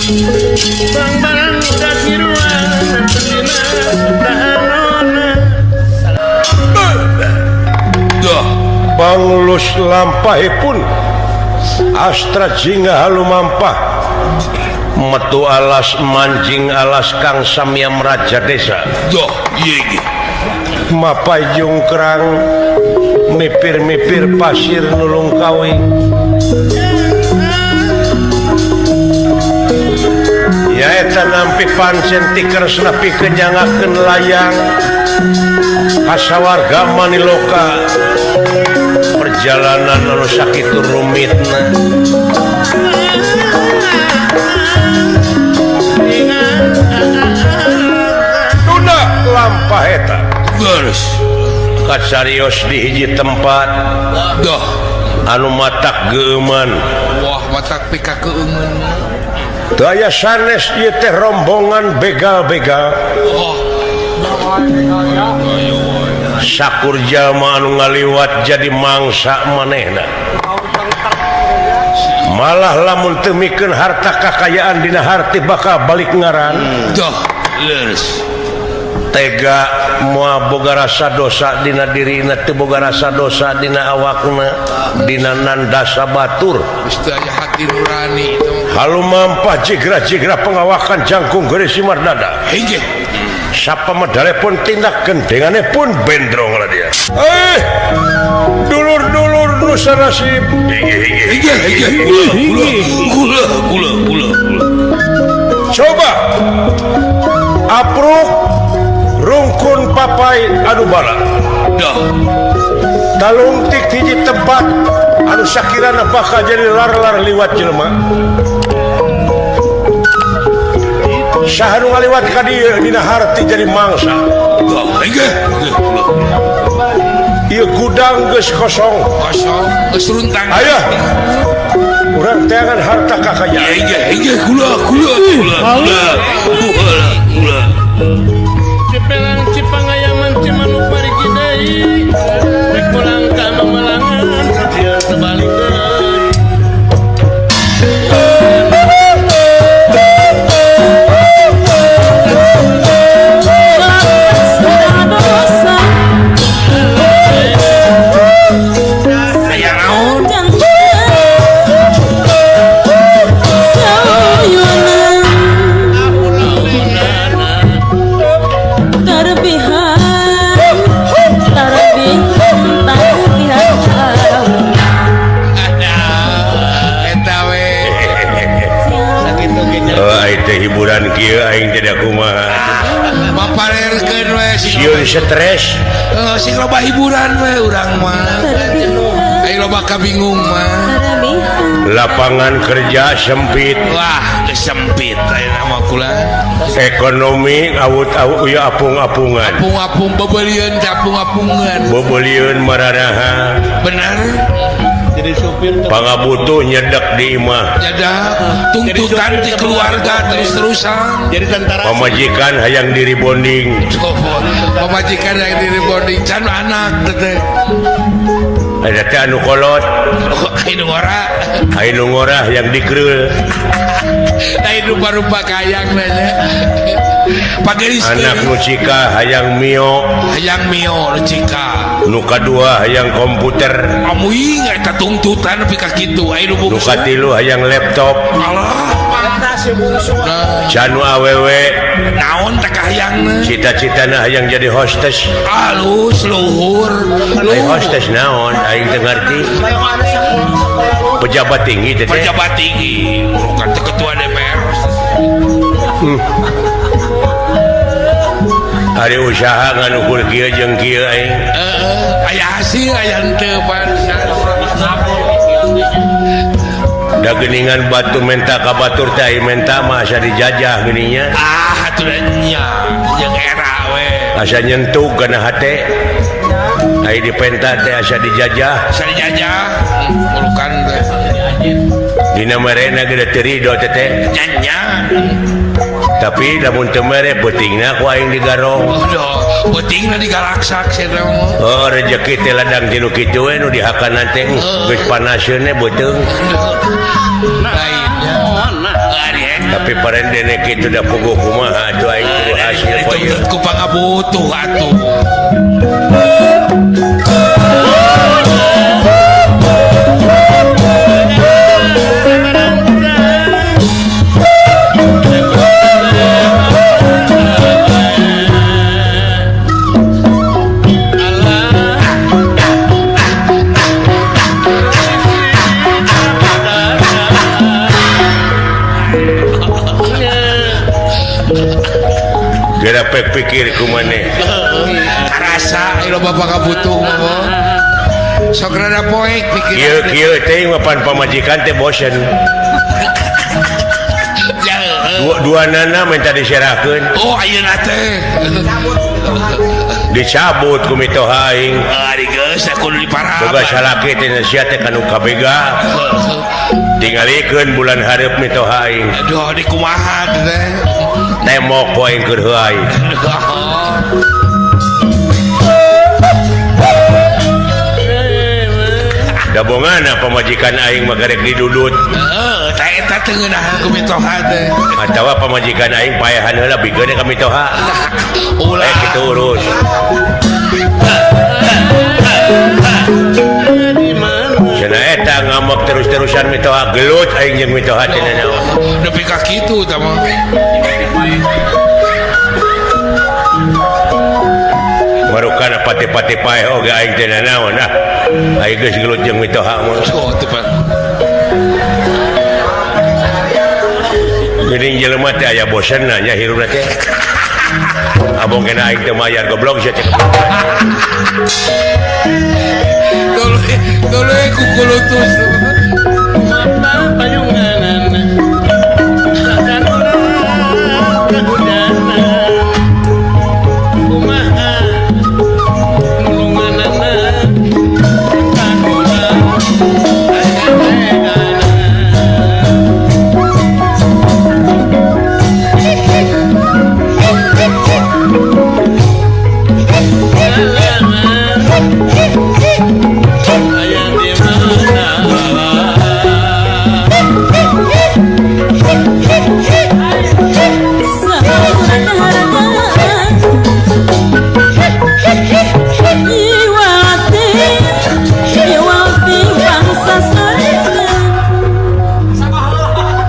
Bang-barang udah ngiruan Dina tahanona. Duh. Panglus lampahipun Astra Jingga halumampah metu alas manjing alas Kang Samyam Raja Desa. Duh, ieu ge. Mapai jungkrang mipir-mipir pasir nulung kawi nyaeta nampi pancen tikers nepi kenyangakeun layang kasawarga maniloka perjalanan anu sakitu rumitna. Tunda lampah eta Geus. Kacarios di hiji tempat. Duh. Anu matak geuman. Wah, matak pika keungeun. Daya sanes ieu teh rombongan begal-begal. Oh. Sakur jalma anu ngaliwat jadi mangsa manehna. Malah lamun teu mikeun harta kakayaan dina harti bakal balik ngaran. Duh, leres. Tega moal boga rasa dosa dina dirina, teu boga rasa dosa dina awakna, dina nandasa batur. Geus teu aya hati nurani itu. Halumampah jigra-jigra pengawakan jangkung geuris Mardada. Hiji. Sapa medale pun tindak gendengane pun bendrong lah dia. Dulur-dulur nusa nasib. Hiji, hiji. Gula, gula, gula, gula, gula. Coba apruk rungkun papai anu bala. Duh. Talungtik hiji tempat anu sakirana bakal jadi lar-lar liwat jelema. Saha nu ngaliwat ka dieu dina harti jadi mangsa. Duh, hiji. Gula, gula. Ieu gudang geus kosong. Kosong, geus runtang. Aya. Urang teangan harta kakayaan. Hiji, hiji, gula, gula, gula, gula. Gula, gula. Cipelang Cipangayaman Cimanuk parigi deui. Rek pulang ka Mamelangan sajieu tebalik deui. Aya naon? Ada eta we. Sakitu ge nya. Oh, ai teh hiburan kieu aing teh da kumaha. Maparerkeun we sing Sieun stres. Heuh, sing loba hiburan we urang mah. Aing loba kabingung mah. Lapangan kerja sempit. Wah, geus sempit ayeuna mah kula. Ekonomi awut-awut ieu apung-apungan. Apung-apung bebelieun teh apung-apungan. Bebelieun mararaha. Bener. Jadi supir teh. Pangabutuh nyedek di imah. Nyedek tuntutan di keluarga terus-terusan. Jadi tentara. Pamajikan hayang diri bonding. Oh, pamajikan hayang diri bonding can anak teh. Ada teh anu kolot. Oh, anu ngora. Anu ngora hayang dikereul. Lain rupa-rupa kayang nanya. Pageris anak nu cika hayang mio. Hayang mio nu cika. Nu kadua hayang komputer. Amuing eta tuntutan nepi ka kitu. Aya nu Nu bungsu. katilu hayang laptop. Alah. Nah. Canu awewe. Naon teh kahayangna? Cita-citana hayang jadi hostess. Alus luhur. Ai hostess naon? Aing teu ngarti. Pejabat tinggi teh. Pejabat tinggi, bukan teh ketua DPR. Ari usaha nganukur kieu jeung kieu aing. Heeh, aya hasil aya henteu pan. Da geuningan batu menta ka batur teh ai menta mah asa dijajah geuning nya. Ah, atuh da nya jeung era we. Asa nyentuh kana hate. Ai dipenta teh asa dijajah. Asa dijajah, mulukan teh. Dina merena ge teu rido teh teh. Nya nya. Tapi lamun teu mere beutingna ku aing digarong. Aduh, beutingna digalaksak sia teh mah. Oh, rezeki teh ladang ti nu kitu we nu dihakanan teh geus panaseun we beuteung. Lainnya. Tapi Tapi parendene kitu da puguh kumaha atuh aing kudu hasil poe ieu. Ku pangabutuh atuh. Gerapek pikir ku maneh. Karasa ieu bapak kabutuh mah. Sok rada poek pikir. Kieu kieu teh mah pan pamajikan teh bosen. Dua nana minta diserahkeun. Oh ayeuna teh. Dicabut ku mitoha aing. Ari geus kudu diparah. Boga salaki teh sia teh kanu kabega. Tingalikeun bulan hareup mitoha aing. Aduh di kumaha teh. Temok ku aing keur heuay. Dabongana pamajikan aing mah garek didudut. Heeh, tah eta teh ngeunahan ku mitoha teh. Atawa pamajikan aing paehan heula bikeun ka mitoha. Ulah kitu urus. Cenah eta ngamuk terus-terusan mitoha gelut aing jeung mitoha teh nanaon. Nepi ka kitu tah mah. Marukana pati-pati paeh oge aing teh nanaon ah. Aing geus gelut jeung mitoha mah. Oh, teu pan. Geuning jelema teh aya bosenna nya hirupna teh. Abong kena aing teh mayar goblok sia teh. Tuluy kukulutus.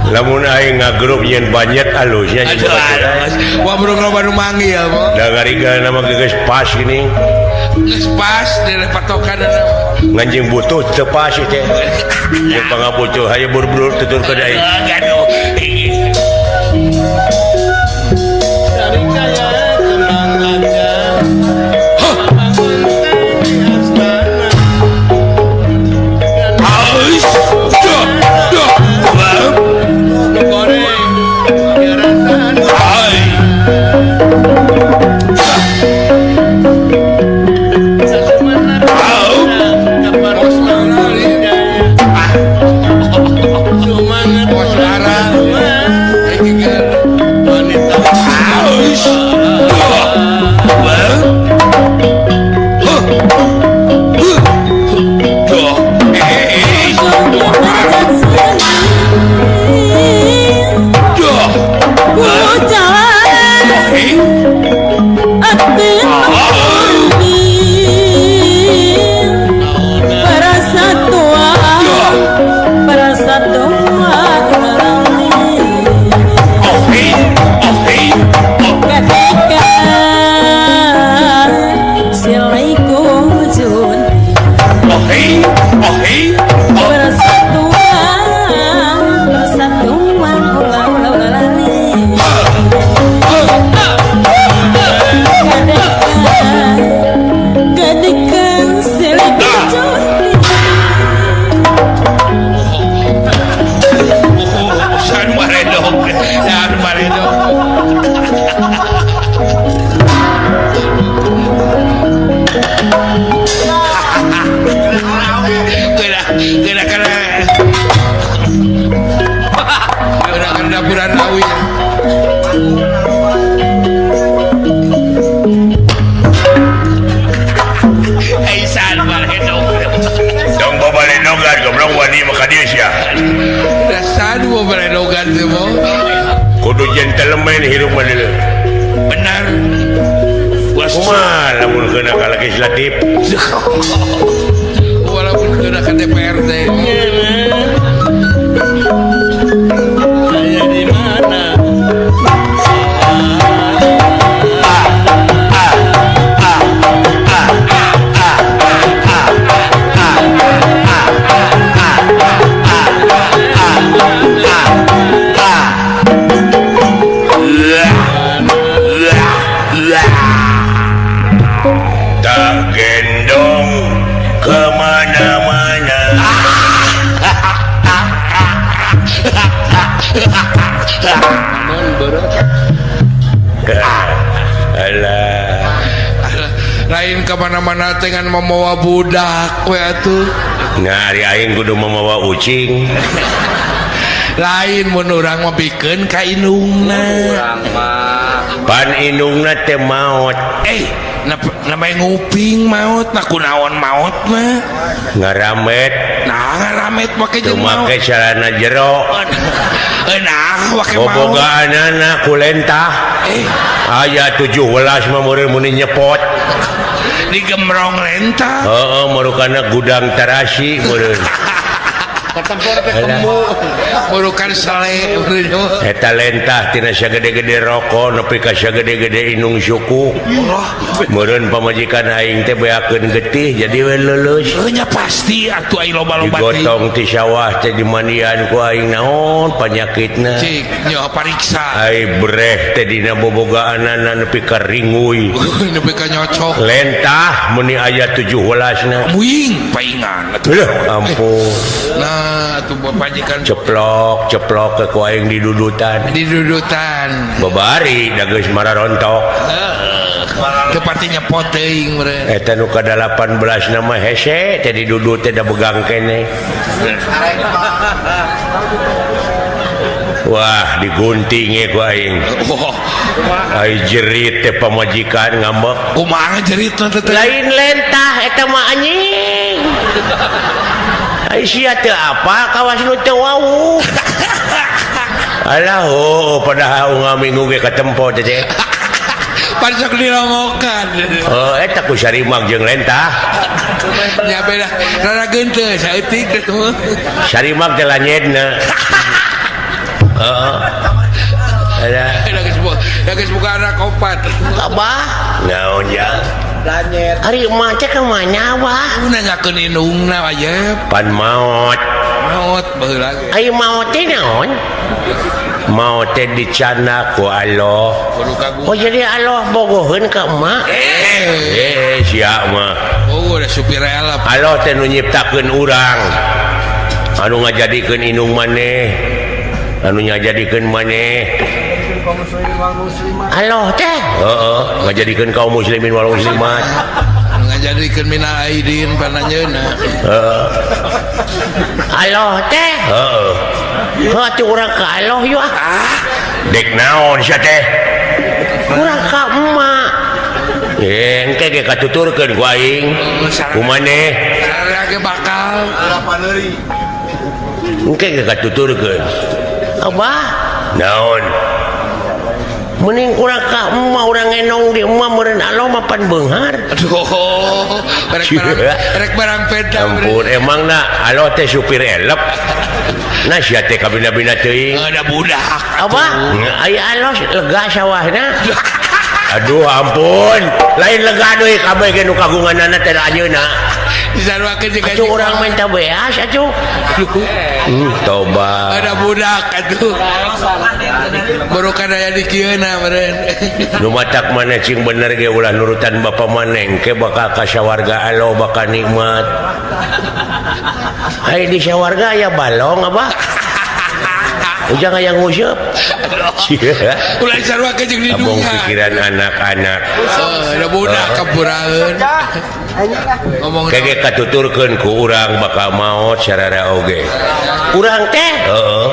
Lamun aing ngagrup nyeun banyak alusnya aduh alus. Wah bro baru manggil mo. Da gariga nama geus pas gini. Geus pas di patokan nganjing butuh teu pas teh. Jeung pangabutuh hayu buru-buru tuturkeun aing. Aduh. Kudu gentleman hirup mah deuleu. Benar. Kumaha lamun kena ka legislatif? Walaupun kena ke DPRD. Saya di mana? Tak gendong kemana-mana. Alah. Lain kemana-mana dengan membawa budak we atuh. Nah, ari aing kudu mamawa ucing. Lain mun urang mah bikeun ka indungna. Pan indungna teh maot. Namanya nguping maot, nah kunaon maot mah. Ngaramet. Nah, ngaramet make Teu jeung maot. make sarana jero. Nah, make maot. Bobogaanana ku lentah. Aya 17 mah meureun mun nyepot. Digemrong lentah. Heeh, marukana gudang tarasi meureun. Katempor teh kemu. Murukan sale meureun. Eta lentah tina sagede-gede rokok nepi ka sagede-gede indung suku. Meureun pamajikan aing teh beakeun getih jadi we leuleus. Nya pasti atuh ai loba-loba teh. Digotong ti sawah teh dimandian ku aing naon panyakitna. Cik, nya pariksa. Ai breh teh dina bobogaanana nepi ka ringuy. Nepi ka nyocok. Lentah meuni aya 17 na. Muing paingan atuh. Leuh, ampun. Nah, atuh pajikan ceplok ceplok ke ku aing didudutan. Didudutan. Babari da geus mararontok. Teu pati nyepot teuing meureun. Eta nu ka 18 na mah hese teh didudut teh da begang keneh. Wah, digunting ku aing. Ai jerit teh pamajikan ngambek. Kumaha jeritna teh? Lain lentah eta mah anjing. Ai sia teu apa kawas nu teu wau. Alah, oh, padahal unggal minggu ge katempo teh teh. Parsok diromokan. Oh, eta ku sarimag jeung lentah. Nya beda, rara geunteun saeutik teh. Sarimag teh lanyedna. Heeh. Alah. Da geus boga anak opat. Abah, naon ya? Lanyet. Ari emak teh ka mana, Abah? Nanyakeun indungna ayeub. Pan maot. Maot baheula ge. Ai maot teh naon? Maot teh dicana ku Allah. Oh jadi Allah bogoheun ka emak? Sia mah. Oh, da supir elep. Allah teh nu nyiptakeun urang. Anu ngajadikeun indung maneh. Anu ngajadikeun maneh. Allah teh heeh ngajadikeun kaum muslimin wal muslimat. Ngajadikeun minal aidin pananjeunna. Heeh. Allah teh heeh. Heuh atuh urang ka Allah yeuh ah. Dek naon sia teh? Urang ka emak. Engke ge katuturkeun ku aing. Ku maneh? Sarua ge bakal. Engke ge katuturkeun. Abah, naon? Mending urang ka emak urang ngenong di emak meureun Allah mah pan beunghar. Aduh, rek barang peda. Ampun, emang na Allah teh supir elep. Nah sia teh kabina-bina teuing. Ada budak. Abah, aya Allah lega sawahna. Aduh ampun, lain lega deui kabeh ge nu kagunganana teh anjeunna. Disaruakeun jeung atuh urang menta beas atuh. Toba. Ada budak atuh. Baru kana aya di kieuna meureun. Nu matak maneh cing bener ge ulah nurutan bapa maneh engke bakal ka sawarga Allah bakal nikmat. Ai di sawarga aya balong abah. Ujang aya nguseup. Ulah disaruakeun jeung di Abong dunya. Pikiran anak-anak. Ada budak kapuraeun. Ngomong kege katuturkeun ku urang bakal maot sarara oge. Urang teh? Heeh.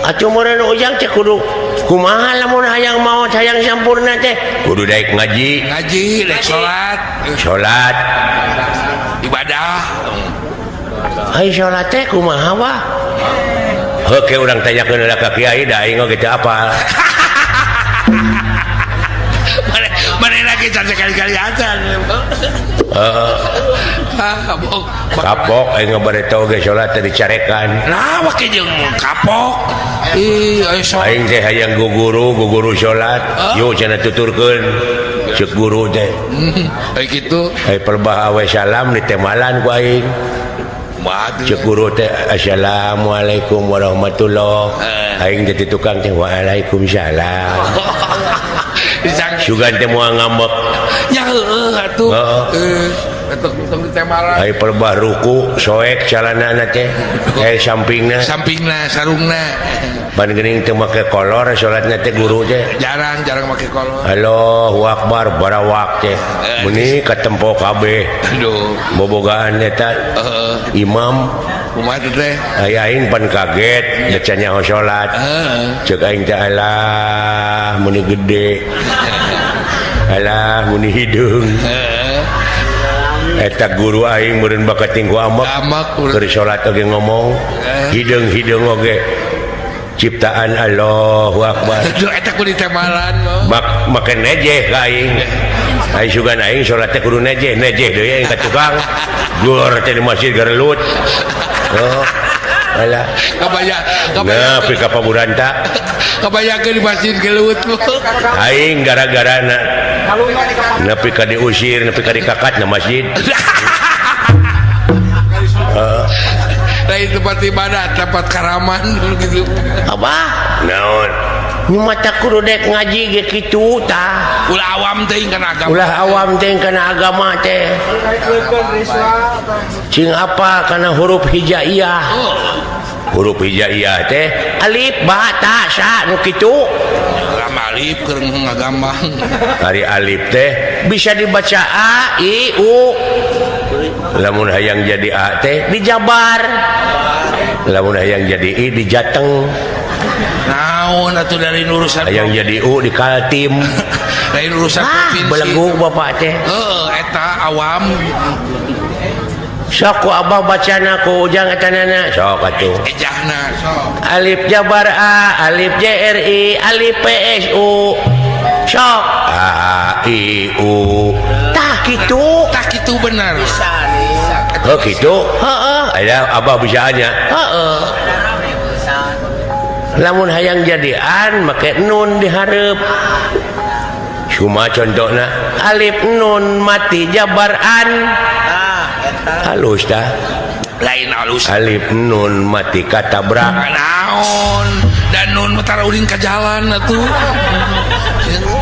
Atuh meureun ujang teh kudu kumaha lamun hayang maot hayang sampurna teh? Kudu daek ngaji. Ngaji, daek salat. Salat. Ibadah. Ai salat teh kumaha wah? Oke urang tanyakeun heula ka kiai da aing oge teu apal. Mana lagi sekali-kali aja. Heeh. Kapok aing bade tau ge salat teh dicarekan. Nah, wake jeung kapok. Ih, ayo sok. Aing teh hayang guguru salat. Yuk cenah tuturkeun. Ceuk guru teh. Ai kitu. Ai perbah awe salam ditemalan ku aing. Ceuk guru teh assalamualaikum warahmatullah. Aing teh tukang teh waalaikumsalam. Sugan teh moal ngambek. Nya heueuh atuh. Heeh. Ai perbah ruku soek calanana teh. Sampingna. Sampingna sarungna. Pan geuning teu make kolor salatna teh guru teh. Jarang make kolor. Allahu akbar barawak teh. Meuni katempo kabeh. Aduh. Bobogaan eta. Imam kumaha teh? Aya aing pan kaget da can nyaho salat. Ceuk aing teh alah meuni gede. Alah meuni hideung. Eta guru aing meureun bakating ku amek. Keur salat oge ngomong hideung-hideung oge ciptaan Allahu akbar. Aduh eta kudu ditemalan. Make nejeh ka aing. Aing sugan aing salat teh kudu nejeh, nejeh deui aing ka tukang. Gor teh di masjid garelut. Oh. Alah. Kabayang. Nah, pi ka paburanta. Kabayangkeun di masjid gelut. Aing gara-garana nepi ka diusir, nepi ka dikakat na masjid. Lain tempat ibadah, tempat karaman gitu. Abah, naon? Nu mata kudu dek ngaji ge kitu tah. Ulah awam teuing kana agama. Ulah awam teuing kana agama teh. Cing apa kana huruf hijaiyah. Oh. Huruf hijaiyah teh alif ba ta sa nu kitu. Alif keur ngagambang. Ari alif teh bisa dibaca a i u. Lamun hayang jadi a teh dijabar. Lamun hayang jadi i dijateng. Naon atuh dari urusan hayang jadi u di Kaltim. Lain urusan provinsi. Belegu bapak teh. Heeh, eta awam. Sok ku abah bacana ku ujang etanana. Sok atuh. Ejahna sok. Alif jabar A, alif J R I, alif P S U. Sok A I U. Tah kitu. Tah kitu bener. Heuh kitu. Heeh, aya abah bisanya. Heeh. Lamun hayang jadian make nun dihareup. Cuma contohna alif nun mati jabar an. Halus tah. Lain halus. Alif nun mati katabrak. Naon dan nun tara ulin ka jalan atuh.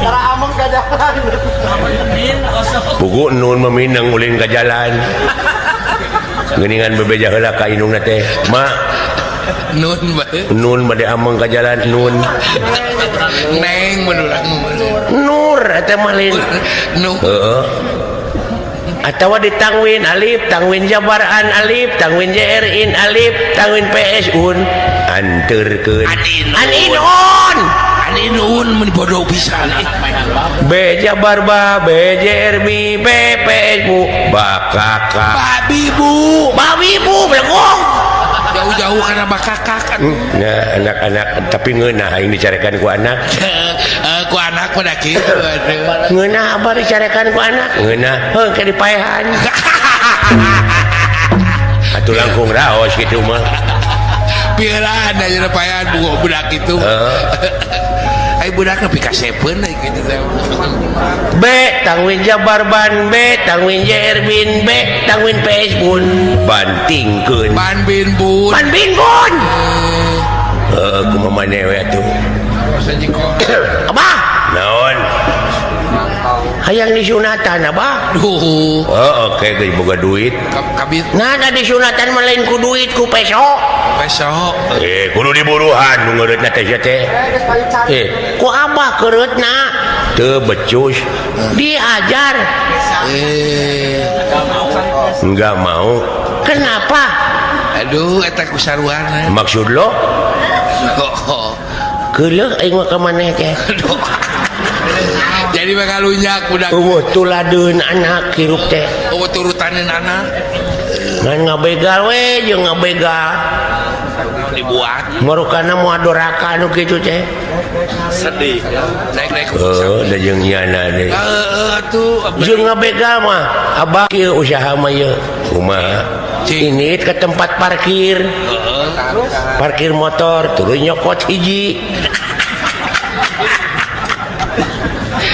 Tara ameng ka jalan. Pugu nun meminang ulin ka jalan. Geuningan bebeja heula ka indungna teh. Ma nun bae. Nun bade ameng ka jalan nun. Neng mun urang. Nur eta mah lain. Nur. Heeh. Atawa ditangwin alif, tangwin jabar an alif, tangwin jr in alif, tangwin ps un. Anterkeun. Aninun. Aninun mun bodoh pisan. B jabar ba, B jr b, B P S bu, bakaka. Babi bu. Babi bu belegong. Jauh-jauh karena bakakak. Nah, anak-anak tapi ngeunah aing dicarekan ku anak. Ku anak mah da kitu atuh. Ngeunah apa dicarekan ku anak? Ngeunah heuh ke dipaehan. Atuh langkung raos kitu mah. Piraan aya paehan budak kitu. Ai budak nepi ka sepeun deui kitu teh. B tangwin jabar ban B tangwin jr bin B tangwin PS bun bantingkeun. Ban bin bun. Ban bin bun. Heuh kumaha maneh we atuh. Abah naon? Hayang disunatan abah. Duh. Oh, oke geus boga duit. Kabit. Nah, da disunatan mah lain ku duit ku peso. Peso. Kudu diburuhan nu ngeureutna teh sia teh. Ku abah keureutna teu becus. Diajar. Enggak mau. Kenapa? Aduh, eta ku saruana. Maksud lo? Keuleuh aing mah ka maneh teh. Jadi bakal lunyak budak. Eueuh tuladeun anak hirup teh. Eueuh turutaneun anak. Ngan ngabegal we jeung ngabegal. Dibuat. Marukana moal doraka nu kitu teh. Sedih. Naik-naik. Heuh, da jeung nyana deui. Heeh atuh. Jeung ngabegal mah abah kieu usaha mah ieu. Kumaha? Ini ke tempat parkir. Parkir motor tuluy nyokot hiji.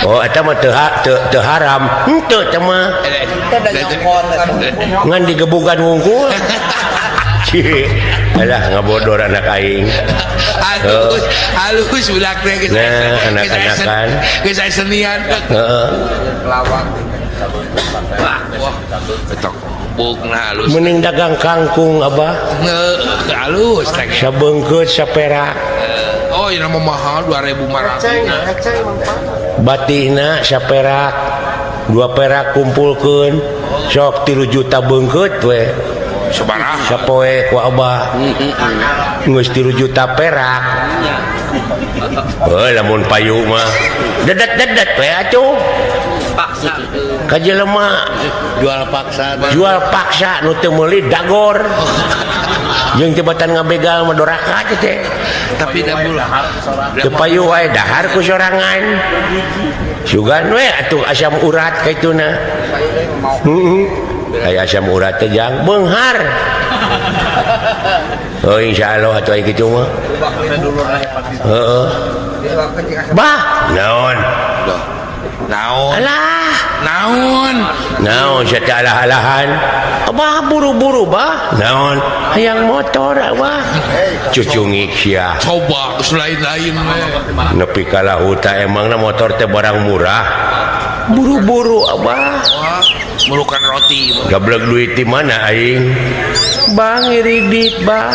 Oh eta mah teu haram. Henteu teh mah. Ngan digebugan wungkul. Alah ngabodor anak aing. Halus, halus budak teh geus. Nah, anak-anakan. Geus aya senian. Heeh. Wah, betok bukna halus. Mending dagang kangkung abah. Heuh, halus teh. Sabeungkeut saperak. Oh, ini mah mahal 2.500. Batina saperak, 2 perak kumpulkeun, sok 3 juta beungkeut we. Sabaraha? Sapoe ku abah. Geus 3 juta perak. Heuh, lamun payu mah dedet-dedet we atuh. Paksa. Ka jelema jual paksa. Jual paksa nu teu meuli dagor. Jeung tebatan ngabegal mah doraka teh. Tapi da teu payu wae dahar ku sorangan. Sugan we atuh asam urat kaituna. Heeh. Aya asam urat teh jang beunghar. Oh insyaallah atuh aya kitu mah. Heeh. Bah, naon? Naon? Alah, naon? Naon sia teh alah-alahan? Abah buru-buru bah. Naon? Hayang motor abah. Cucungik sia. Coba geus lain-lain we. Nepi ka lahuta emangna motor teh barang murah. Buru-buru abah. Melukan roti. Gablek duit di mana aing? Bang ngiridit bah.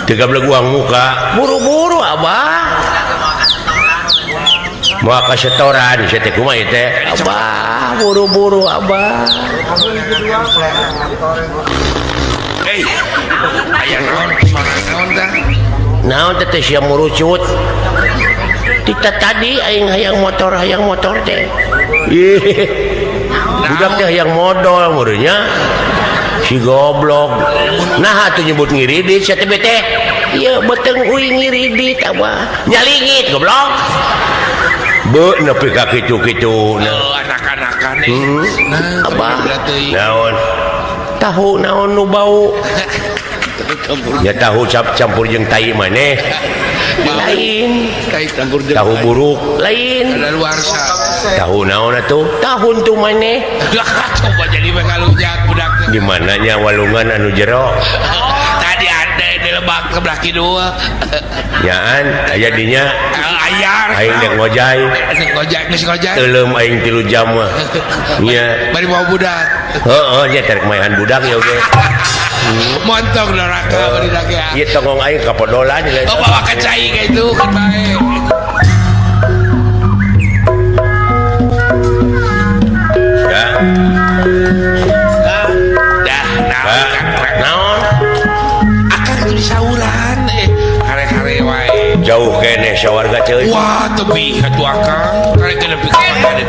Teu gablek uang muka. Buru-buru abah. Moal ka setoran sia teh kumaha ieu teh? Abah buru-buru abah. Eh, aya naon sora naon tah? Naon teh teh sia murucut? Tita tadi aing hayang motor teh. Ih. Budak teh hayang modal meureunnya. Si goblok. Nah atuh nyebut ngiridit sia teh teh. Ieu beuteung uing ngiridit abah. Nyalingit goblok. Be nepi ka kitu-kitu. Oh, anak-anakan nah, abah. Naon? Tahu naon nu bau? Ya tahu campur jeung tai maneh. Lain. Tahu buruk lain. Tahu naon atuh? Tahun tuh maneh. Coba jadi mengalujak budak. Di mananya walungan anu jero? Tadi ada di lebak sebelah kidul. Nyaan aya dinya. Ayar. Aing dek ngojay. Ngojay geus ngojay. Teuleum aing 3 jam mah. Nya. Bari bawa budak. Heeh, nya terek maehan budak ya oge. Montong doraka bari dage. Ieu tongong aing ka podolan. Oh, bawa ka cai ka itu kan bae. Ya. Dah, naon? Naon? Akang itu disauran hare-hare wae. Jauh keneh sawarga teh. Wah, tebih atuh akang. Karek nepi ka mana?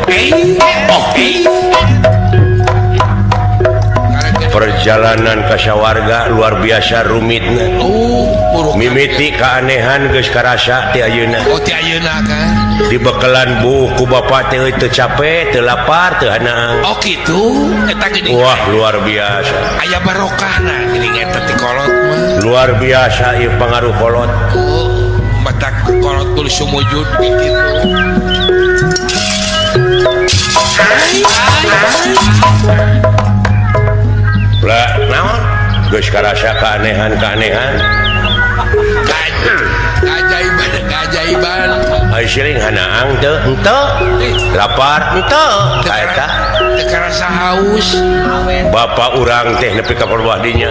Oh, Perjalanan ka sawarga luar biasa rumitna. Oh, mimiti keanehan geus karasa ti ayeuna. Oh, ti ayeuna kan. Dibekelan buku bapak teh teu capek, teu lapar, teu hanaang. Oh, kitu. Eta geuning. Wah, luar biasa. Aya barokahna geuning eta ti kolot mah. Luar biasa ieu pangaruh kolot. Oh, matak kolot kudu sumujud kitu. Lah, naon? Geus karasa keanehan-keanehan. Keajaiban, keajaiban. Ai siling hanaang teu? Henteu. Lapar henteu. Ka eta teu karasa haus. Bapak urang teh nepi ka perbah dinya.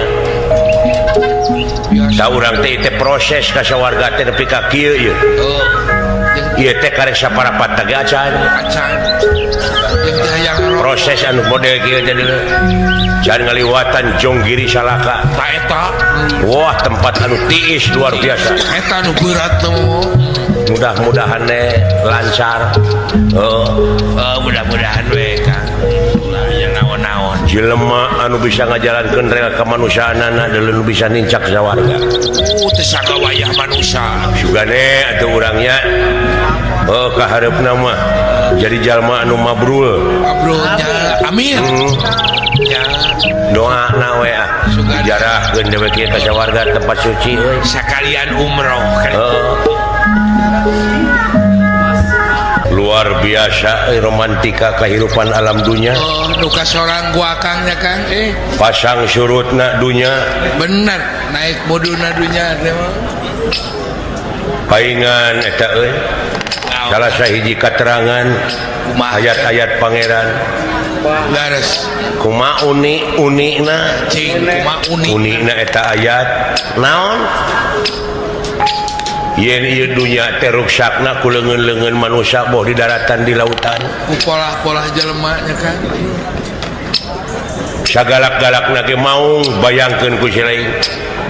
Ta urang teh teh proses ka sawarga teh nepi ka kieu ieu. Oh. Ieu teh karek saparapat teh acan. Acan. Proses anu model kieu teh deuleu. Jangan ngaliwatan Jonggiri Salaka. Ta eta. Wah, tempat anu tiis luar biasa. Eta anu berat teh. Mudah-mudahan lancar. Mudah-mudahan we Kang. Ulah aya naon. Naon-naon jelema anu bisa ngajalankeun rel kemanusiaanana adalah nu bisa nincak sawarga. Teu sagawayah manusia. Sugane atuh urangnya oh kahareupna mah jadi jalma anu mabrul. Mabrulnya amin. Ya. Doa na we ah. Dijarahkeun dewek ieu ka sawarga tempat suci euy. Sakalian umroh. Luar biasa romantika kehidupan alam dunia. Oh, duka seorang gua Kang ya Kang pasang surutna dunia. Bener, naik moduna dunia teh mah. Paingan eta euy. Salah sahiji katerangan ayat-ayat pangeran. Lares. Kumaha uni-unina? Cing, kumaha uni? Unina eta ayat naon? Yen ieu dunya teh ruksakna ku leungeun-leungeun manusia boh di daratan di lautan. Ku polah-polah jelema nya kan. Sagalak-galakna ge maung bayangkeun ku si lain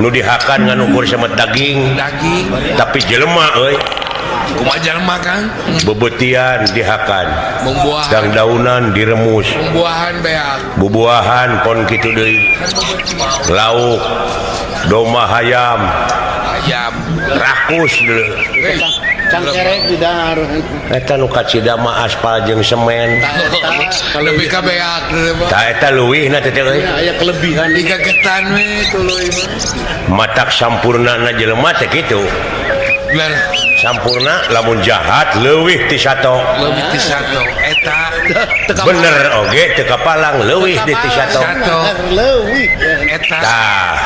nu dihakan ngan ukur semet daging. Daging. Tapi jelema euy. Kumaha jelema Kang? Bebetian dihakan. Bumbuahan. Dangdaunan diremus. Bumbuahan beak. Bubuahan pon kitu deui. Lauk domba hayam. Ayam rakus dulu. Cangkerek di dahar. Eta nu kacida mah aspal jeung semen. Lebih ka beak deui mah. Tah eta leuwihna teh euy. Aya kelebihan digagetan we tuluy mah. Matak sampurnana jelema teh kitu. Bener. Sampurna lamun jahat leuwih ti sato. Leuwih ti sato eta bener oge teu kapalang leuwih di ti sato. Leuwih eta. Tah.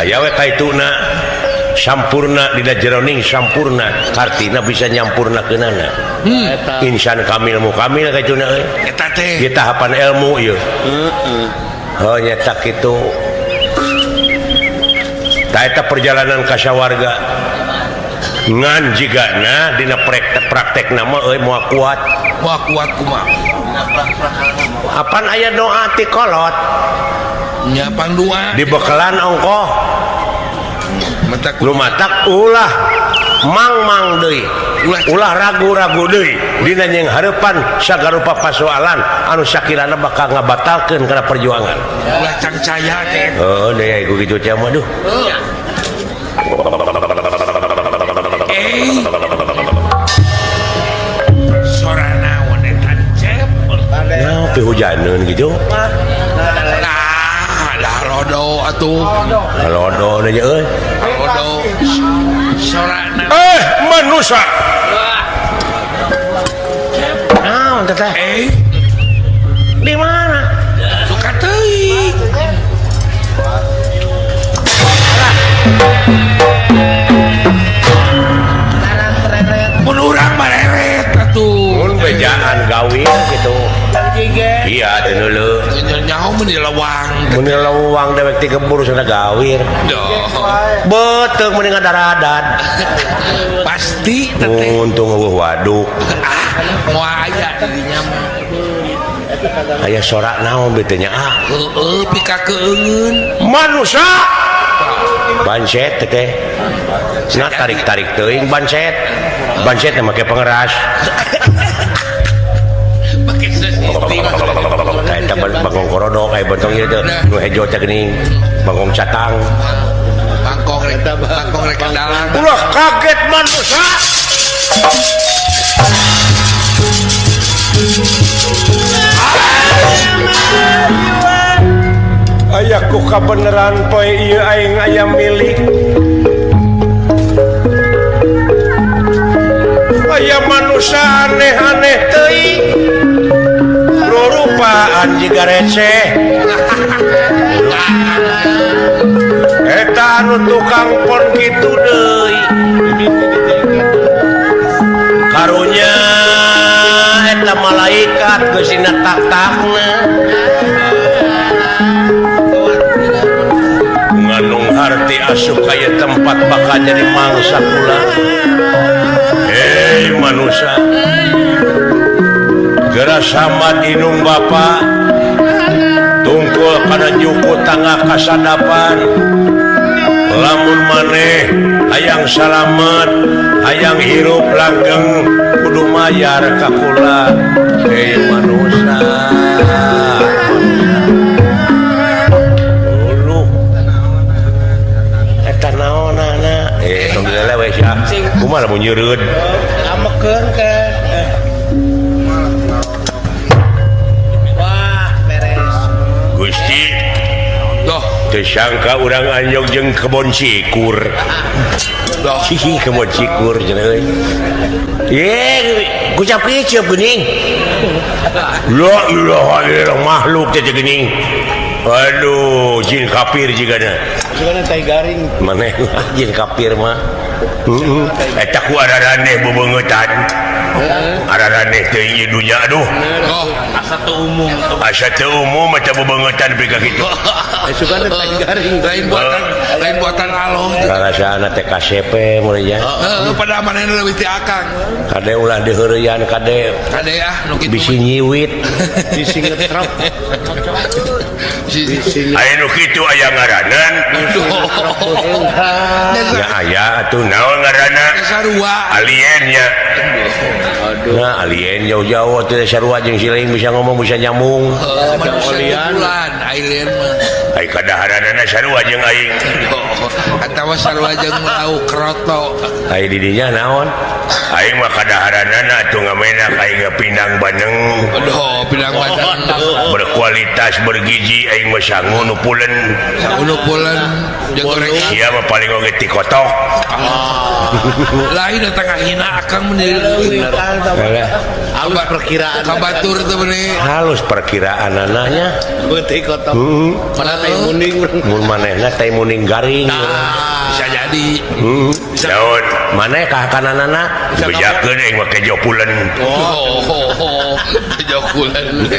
Aya we kaituna sampurna dina jeroning sampurna hartina bisa nyampurnakeunana. Insan kamil mukamil kaituna euy. Eta teh ieu tahapan ilmu ieu. Heeh. Heuh nya kitu. Tah eta perjalanan ka sawarga. Ngan jigana dina praktek nama euy moal kuat. Moal kuat kumaha? Apan aya doa ti kolot? Nya pangdoa. Dibekelan ongkoh. Matak lu matak ulah mangmang deui. Ulah ragu-ragu deui dina jeung hareupan sagarupa pasoalan anu sakirana bakal ngabatalkeun kana perjuangan. Ulah cangcaya teh. Heuh deui ku kitu teh mah duh. Sora naon eta cep. Naon teh hujaneun kitu? Nah, dah lodo atuh. Lodo deui euy. Lodo. Sora naon? Manusia. Naon teh teh? Di mana? Suka teuing. Mun urang mah reret atuh. Mun bejaan gawin kitu. Iya teh deuleu. Nyaho mun di lewang. Mun di lewang dewek ti kebur sana gawir. Beuteung mending ngadaradan. Pasti teh. Untung eueuh waduk. Ah, moal aya dirinya mah. Aya sorak naon beuteung nya ah. Heueuh pika keungeun. Manusia. Bancet teh. Nah tarik-tarik teuing bancet. Bancet teh make pengeras. Make sistem. Tah eta bangkong korodok aya bentong ieu teh nu hejo teh geuning bangkong catang. Bangkong rek bangkong rek dalang. Ulah kaget manusia. Aya ku kabeneran poe ieu aing aya milik. Aya manusia aneh-aneh teuing. Rurupaan jiga receh. Eta anu tukang pon kitu deui. Karunya eta malaikat geus dina tak-takna. Nganung harti asup kaya tempat bakal jadi mangsa kula. Hei manusia, geura sambat inung bapa, tungkul kana juku tangah kasadapan. Lamun maneh hayang salamet, hayang hirup langgeng, kudu mayar ka kula. Hei manusia. Lele we sia. Kumaha lamun nyeureud? Amekeun ke. Wah, beres. Gusti. Doh, teu sangka urang anjog jeung kebon cikur. Doh. Hihi kebon cikur cenah euy. Ye, kucap kicep geuning. La ilaha illallah makhluk teh geuning. Aduh, jin kafir jigana. Jigana tai garing. Maneh jin kafir mah. Heeh. Eta ku araraneh bebeungeutan. Araraneh teh ieu dunya aduh. Oh, asa teu umum. Asa teu umum eta bebeungeutan nepi ka kitu. Sugana tai garing. Lain buatan aloh. Rarasana teh KCP mun nya. Heeh, pada manehna leuwih ti akang. Kade ulah diheureyan kade. Kade ah nu kitu. Bisi nyiwit. Bisi ngetrok. Aya nu kitu aya ngaranan. Ya aya atuh naon ngaranna? Sarua. Alien nya. Nah, alien jauh-jauh atuh sarua jeung siling bisa ngomong bisa nyambung. Alien alien mah. Ai kadaharanana sarua jeung aing. Atawa sarua jeung lauk kroto. Ai di dinya naon? Aing mah kadaharanana atuh ngamenak aing pinang bandeng. Aduh, pinang bandeng. Berkualitas bergizi aing mah sangu nu pulen. Sangu nu pulen jeung gorengan. Sia mah paling oge ti kotok. Lain eta ngahina akang mun halus perkiraan. Kabatur teh bener. Halus perkiraanana nya. Ti kotok. Mana tai muning. Mun manehna tai muning garing. Bisa jadi. Naon? Maneh ka kananana bejakeun aing mah kejo pulen. Oh, kejo pulen.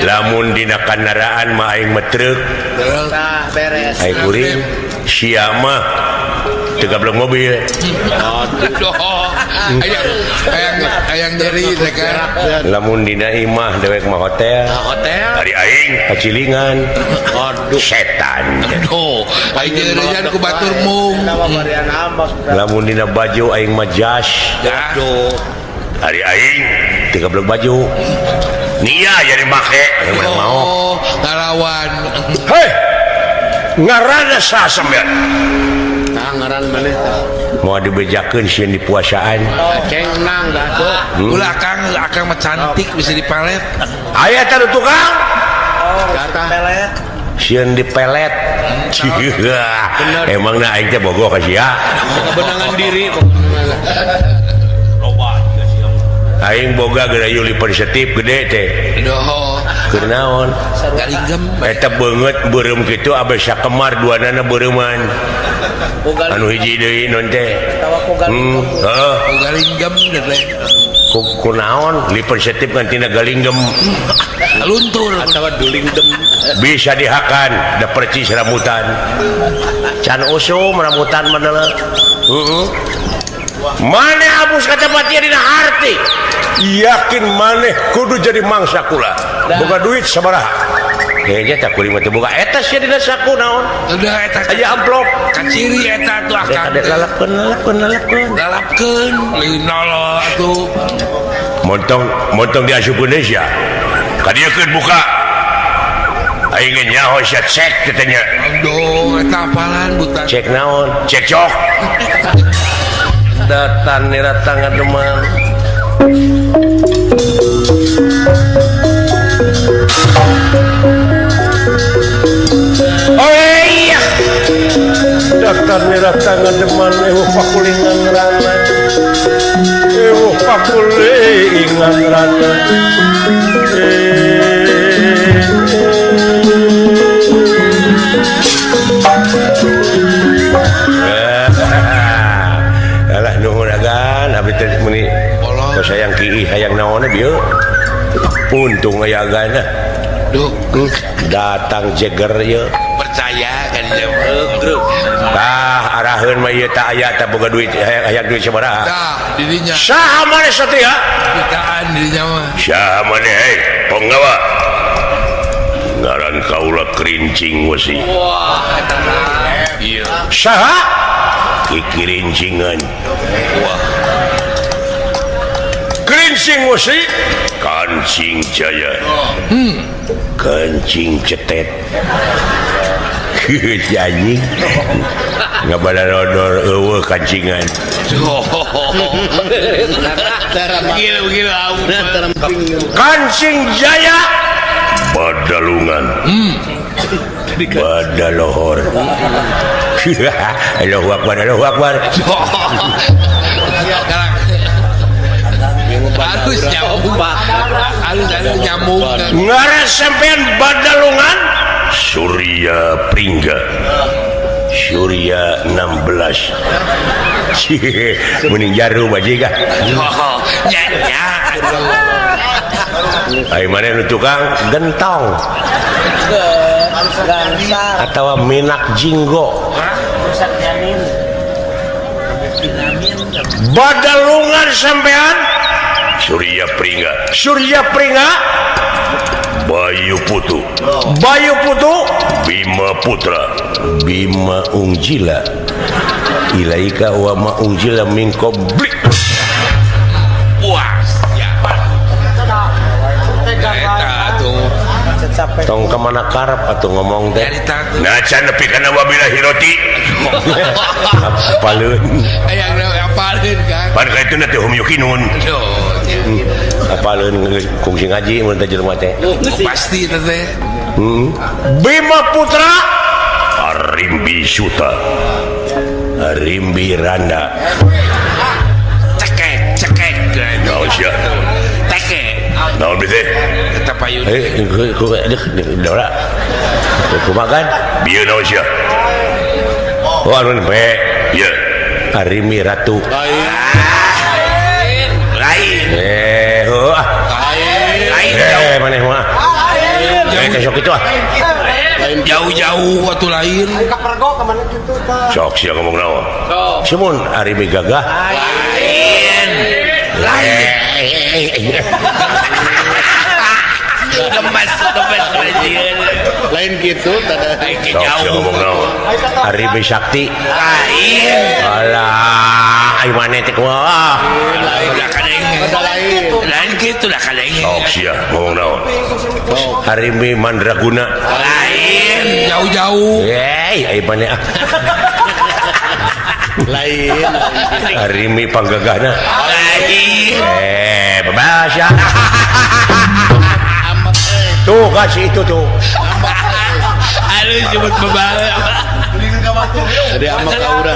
Lamun dina kandaraan mah aing mah truk. Tah beres. Aing kuring sia mah teu gablek mobil. Aduh. Hayang nyeri teh kan. Lamun dina imah dewek mah hotel. Hotel. Ari aing pacilingan. Aduh setan. Aduh, aing nyerian ku batur mung. Lamun dina baju aing mah jas. Aduh. Ari aing teu gablek baju. Nia jadi make. Oh, ngalawan. Hei. Ngaranna saha sampean? Nah, ngaran maneh tah. Mau dibejakeun sieun di puasaan. Aceng nang dah tuh. Ulah akang, akang mah cantik bisa dipalet. Aya tah tukang. Gatah pelet. Sieun dipelet. Emangna aing teh bogoh ka sia. Kebenangan diri. Aing boga gerayu lipersetip gede teh. Aduh. Keur naon? Galinggem. Eta beungeut beureum kitu abeh sakemar duanana beureuman. Anu hiji deui non teh. Heeh. Galinggem teh. Ku naon lipersetip ngantina galinggem. Luntur atawa dulingdem. Bisa dihakan da percis rambutan. Can usum rambutan mah deuleu. Heeh. Maneh abus ka tempat ieu dina harti. Yakin maneh kudu jadi mangsa kula. Boga duit sabaraha? Kayaknya tak kuring mah teu boga eta sia dina saku naon? Udah eta aya amplop. Kaciri eta tuh akang. Lalapkeun lalapkeun lalapkeun. Lalapkeun lain nolol atuh. Montong montong diasupkeun deui sia. Kadieukeun buka. Aing ge nyaho sia cek teh nya. Aduh, eta apalan buta. Cek naon? Cek cok. Datan nira tangan demang. Oh iya. Datan nira tangan demang eueuh pakulingan rana. Eueuh pakulingan rana. Alah nuhun agan abdi teh meuni tos hayang kiih hayang naonna bieu. Untung aya agan. Duh, datang jeger ieu. Percaya kan ieu. Tah araheun mah ieu tah aya tah boga duit hayang duit sabaraha. Tah dirinya. Saha maneh satria? Jutaan dirinya mah. Saha maneh hei ponggawa. Ngaran kaula kerincing wesi. Wah eta mah. Ieu. Saha? Kikirincingan. Wah. Kerincing wesi, kancing jaya. Kancing cetet. Si anjing ngabalalodor eueuh kancingan. Kancing Jaya Badalungan. Badalohor. Allahu akbar, Allahu akbar. Harus nyambung, harus nyambung. Ngaran sampean Badalungan Surya Pringga. Surya 16. Mending jaru bajiga. Nya nya. Ai mana nu tukang gentong. Atau minak jinggo. Badalungan sampean Surya Pringga. Surya Pringga Bayu Putu. Bayu Putu Bima Putra. Bima Ungjila. Ilaika wa ma ungjila min qablik. Puas ya. Eta tuh. Tong kemana karep atuh ngomong teh. Nah can nepi kana wabila hiroti. Apaleun. Aya apaleun kan. Pan ka itu teh hum yukinun. Apaleun kungsi ngaji mun teh jelema teh. Pasti teh. Bima Putra Arimbi Suta. Arimbi Randa. Cekek cekek. Naon sia? Teke. Naon teh? Eta payun. Dora. Kumaha kan? Bieu naon sia? Oh anu pe. Ieu Arimbi Ratu. Lain. Lain. Heuh ah. Lain. Maneh mah. Lain. Sok itu ah. Jauh-jauh waktu lain. Sok sia ngomong naon? Simun Arimbi gagah. Lain. Lain. Gemes gemes lain gitu tada. Sok sia ngomong naon? Arimbi Sakti. Lain. Alah, ai maneh teh kumaha? Lain. Lain kitu lah kadenge. Sok sia ngomong naon? Arimbi Mandraguna. Lain, jauh-jauh. Hei, ai maneh ah. Lain. Arimbi panggagahna. Lain. Bebas ya. Tuh kasih itu tuh. Aduh sebut bebas. Jadi amak ka urang.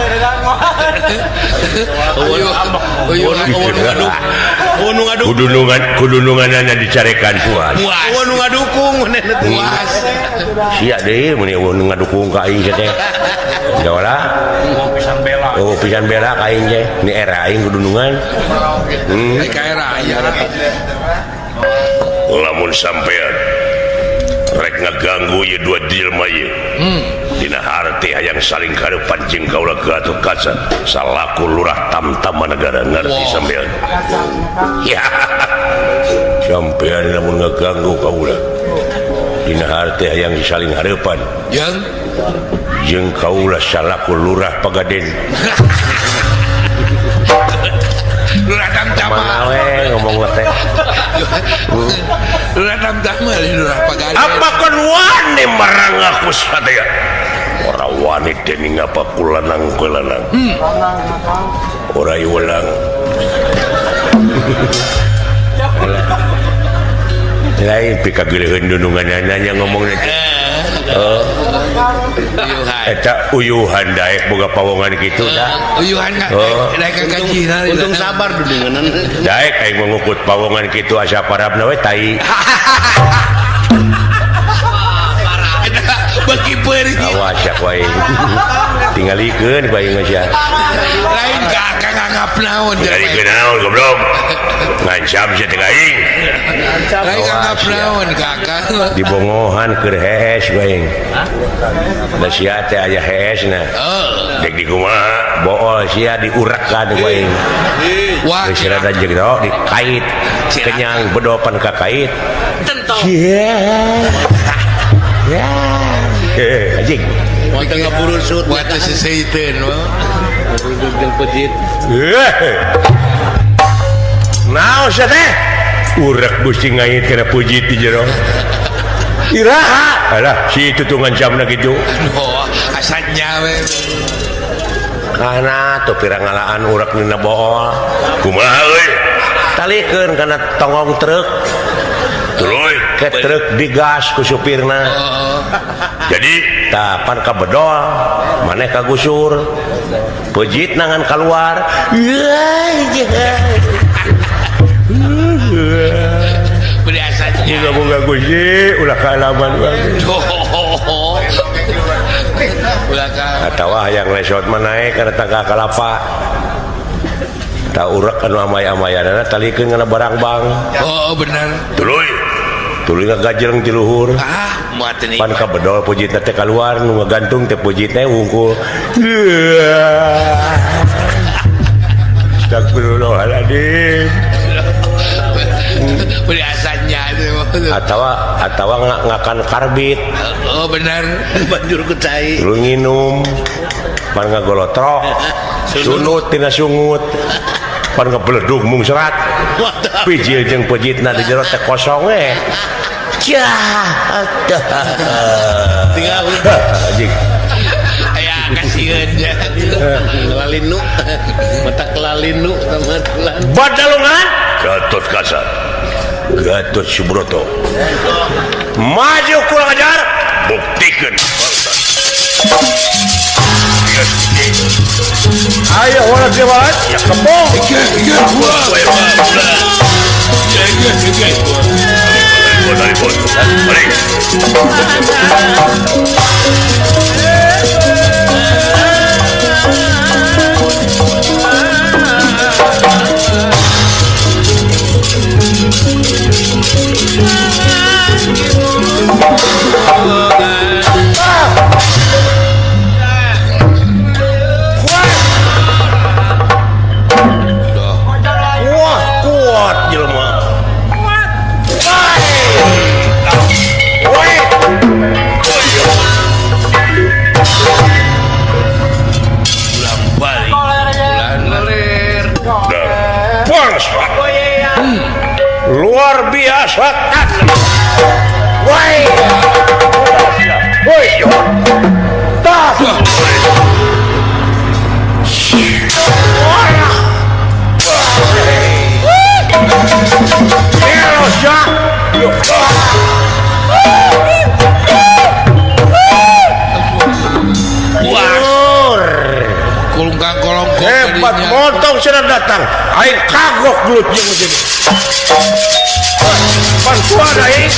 Kudunungan kudununganana dicarekan puas. Eueuh nu ngadukung manehna teh. Puas. Sia deui mun eueuh nu ngadukung ka aing teh. Jawa. Oh pisan bela ka aing teh. Ni era aing kudunungan. Ka era aya. Lamun sampean rek ngaganggu ieu dua jelema ieu. Dina harti hayang saling karepan jeung kaula Gatotkaca salaku lurah tamtama negara ngarti sampean. Ya. Sampean lamun ngaganggu kaula. Dina harti hayang saling hareupan. Jeung jeung kaula salaku lurah Pagaden. Lurah tamtama. Mana we ngomong teh. Lurah tamtama lurah Pagaden. Apa kon wani marang aku sadaya? Ora wani dening apa kulanang kulanang. Ora iwelang. Lain pikagileun dununganana ngomong teh. Oh. Eta uyuhan daek boga pawongan kitu dah. Uyuhan daek ka gajina. Untung sabar dudunganan. Daek aing mengukut pawongan kitu asa parabna we tai. Beki peurih. Awas ya ku aing. Tingalikeun ku aing sia. Lain ka nganggap naon. Tingalikeun naon goblok. Ngancam sia teh aing. Lain nganggap naon kakak. Dibongohan keur hees ku aing. Da sia teh aya heesna. Dek di kumaha bool sia diurekan ku aing. Wah, geus rada jero dikait kenyang bedopan ka kait. Tentong. Ya. Anjing. Wah, ngaburusut. Buat seseiteun. Burusut pejit. Naon sia teh? Urek gusti ngait kana pujit di jero. Iraha alah si tutungan jamna kitu. Oh, asannya we. Kana tuh pirangalaan urak dina bohol. Kumaha euy? Talikeun kana tongong truk. Tuluy ke truk digas ku supirna. Jadi tah pan kabedol, maneh kagusur. Pejit nangan keluar. Moga-moga Gusti ulah kaalaman wae. Atawa hayang lesot mah naek kana tangga kalapa. Ta urek anu amay-amayanana talikeun kana barang bang. Oh, bener. Tuluy. Tuluy ngagajleng ti luhur. Ah, moal teu pan kabedol pujitna teh kaluar nu ngagantung teh pujitna wungkul. Astagfirullahaladzim. Biasanya atawa atawa ngakan karbit. Oh benar. Banjur ku cai. Lu nginum pan ngagolotrok. Sunut tina sungut. Pan ngabeledug mung serat. Pijil jeung pejitna di jero teh kosong we. Cah. Tinggal anjing. Aya kasieun nya. Lalinu. Mata kelalinu sama tulan. Badalungan Gatot Kaca. Gatot Subroto. Maju kurang ajar, buktikan. Ayo orang jemaat, ya kebong. Wah, kuat jelema. Luar biasa. Woi. Woi. Tah. Hebat montong sudah datang. Aing kagok gelut jeung sini. Bantuan aing.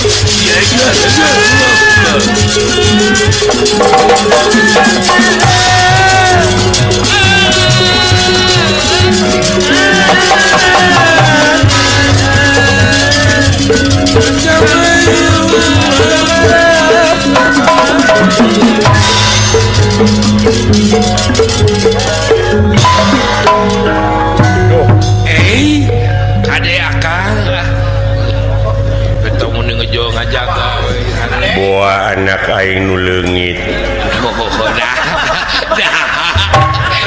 Buah anak aing nu leungit.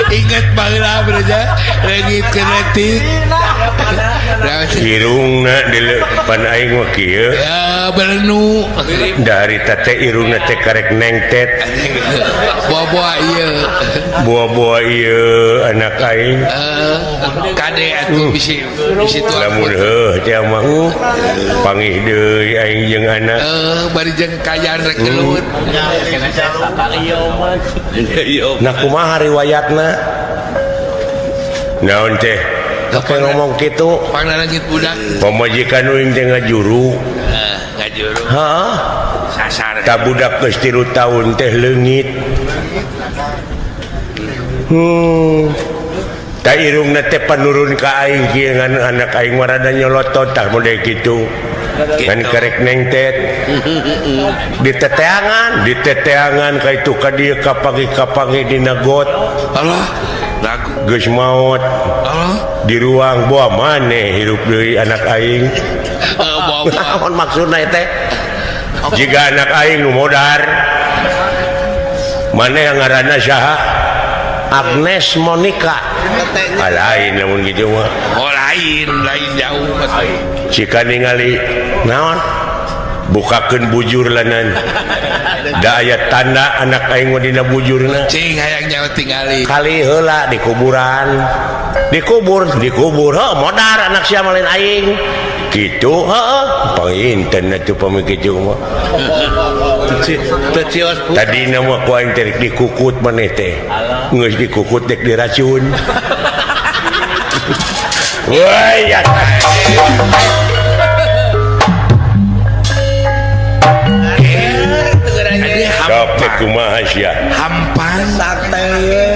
Ingat baheula beureja leungit kenetik. Irungna pan aing mah kieu. Ya berenung. Dari teh irungna teh karek nengtet. Buah-buah ieu. Buah-buah ieu anak aing. Kade atuh bisi bisi tuh. Lamun heuh teh mah pangih deui aing jeung anak. Bari jeung kayaan rek gelut. Nah kumaha riwayatna? Naon teh? Kapan ngomong kitu? Pangnalangit budak. Pamajikan uing teh ngajuru. Ngajuru. Heeh. Sasar. Ta budak geus 3 tahun teh leungit. Ta irungna teh panurun ka aing kieu ngan anak aing mah rada nyolotot tah model kitu. Ngan karek nengtet. Diteteangan ka itu ka dieu kapanggih-kapanggih dina got. Allah. Geus maot. Di ruang buah maneh hirup deui anak aing. Naon maksudna teh? Jika anak aing nu modar. Maneh ngaranna saha? Agnes Monica. Ah, lain lamun kitu mah. Oh lain, lain jauh mah. Jika ningali naon? Bukakeun bujur lanan. Da aya tanda anak aing mah dina bujurna. Cing hayang nyawa tingali. Kali heula di kuburan. Dikubur, dikubur. Heuh, modar anak sia mah lain aing. Kitu heeh, panginten atuh pami kitu mah. Tadina mah ku aing teh dikukut maneh teh. Geus dikukut dek diracun. Woi ya. Sok teh kumaha sia? Hampan sate ye.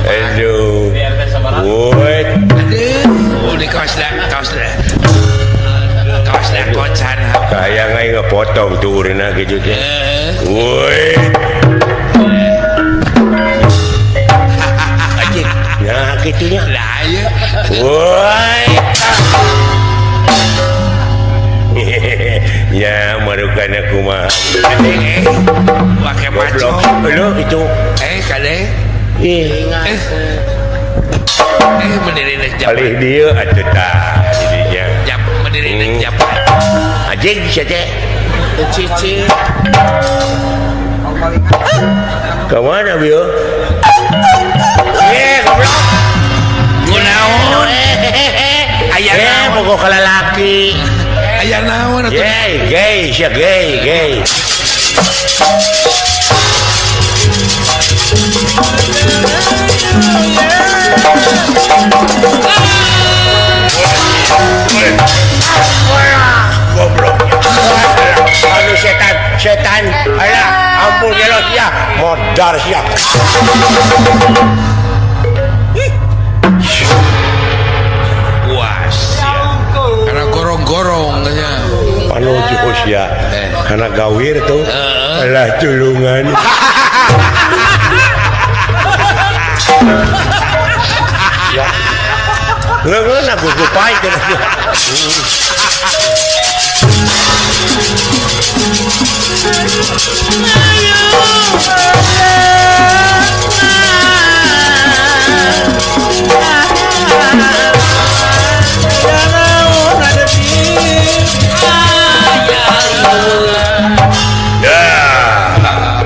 Aduh. Woi. Aduh, di kaos dah, kaos dah. Kaos dah kocan. Kayang aing ngepotong tuurna kitu teh. Woi. Anjing. Nah, kitunya. Lah ieu. Woi. Ya, marukana kumaha. Pake macok. Lu itu. Kade. Ih. Mendiri nek japan. Alih dieu atuh tah didinya. Jap mendiri nek japan. Anjing sia teh. Cici. Ka mana bieu? Goblok. Kunaon? Aya naon? Bogoh ka lalaki. Aya naon atuh? Gay, gay, sia gay, gay. Goblok. Aduh setan, setan. Alah, ampun gelo sia, modar sia. Wah, sia. Karena gorong-gorong nya. Panuju sia. Karena gawir tuh. Alah tulungan. Ya. Leungeun aku gupai Ya.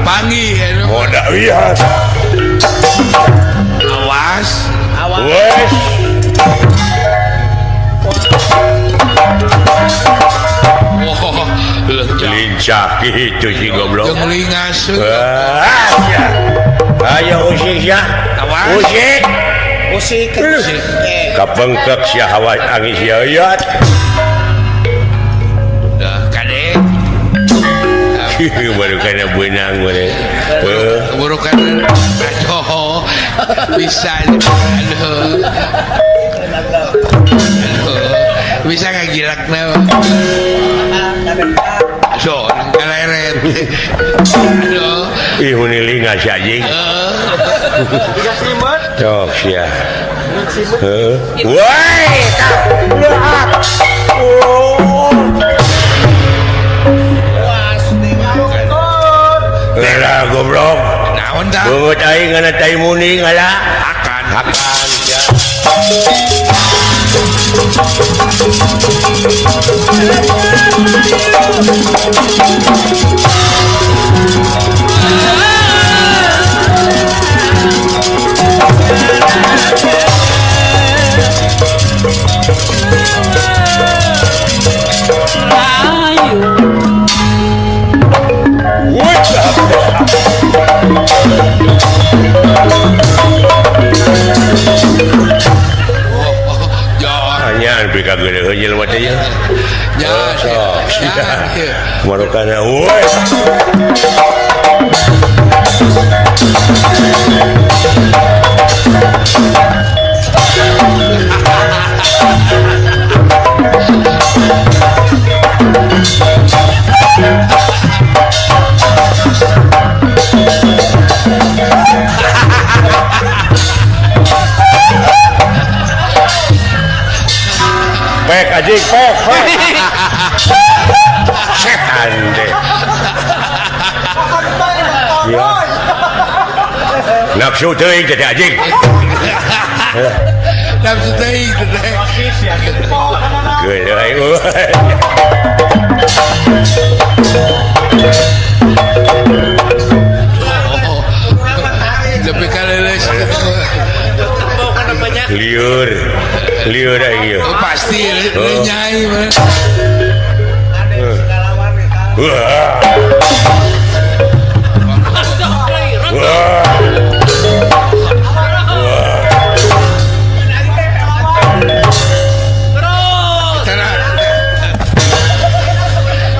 Panggih Moda lihat. Awas. Awas. Wes. Oh, lincah gitu si goblok. Jeung lingas. Ayo usik sia. Awas. Usik. Usik. Usik. Kabengkek sia hawa angin sia yat. Dah kade. Baru kana beunang meureun. Baru kana aduh. Bisa aduh. Aduh. Bisa ngagilakna. Aduh, nang kaleret. Aduh. Ih muni lingas sia anjing. Sok sia. Heeh. Woi, tah. Oh. Lah goblok. Naon tah? Beungeut aing ngana tai muning ala. Akan. Akan sia. Hanya pika gede jelema teh ya. Marukana woi. Pek anjing, pek, pek. Setan deh. Ya. Nafsu teuing teh anjing. Nafsu teuing teh. Geuleuh aing. Lebih kaleles. Liur. Liur aing ieu. Pasti nyai mah. Wah. Wah.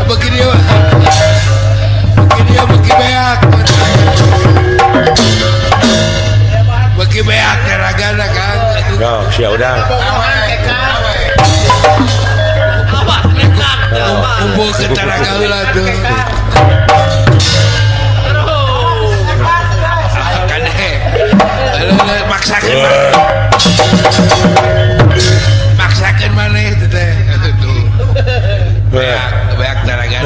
Begitu Nah, sia udah. Kumpul ke taraga heula tuh. Kade. Maksakeun. Maksakeun maneh teh teh. Tuh. Beak, beak taraga.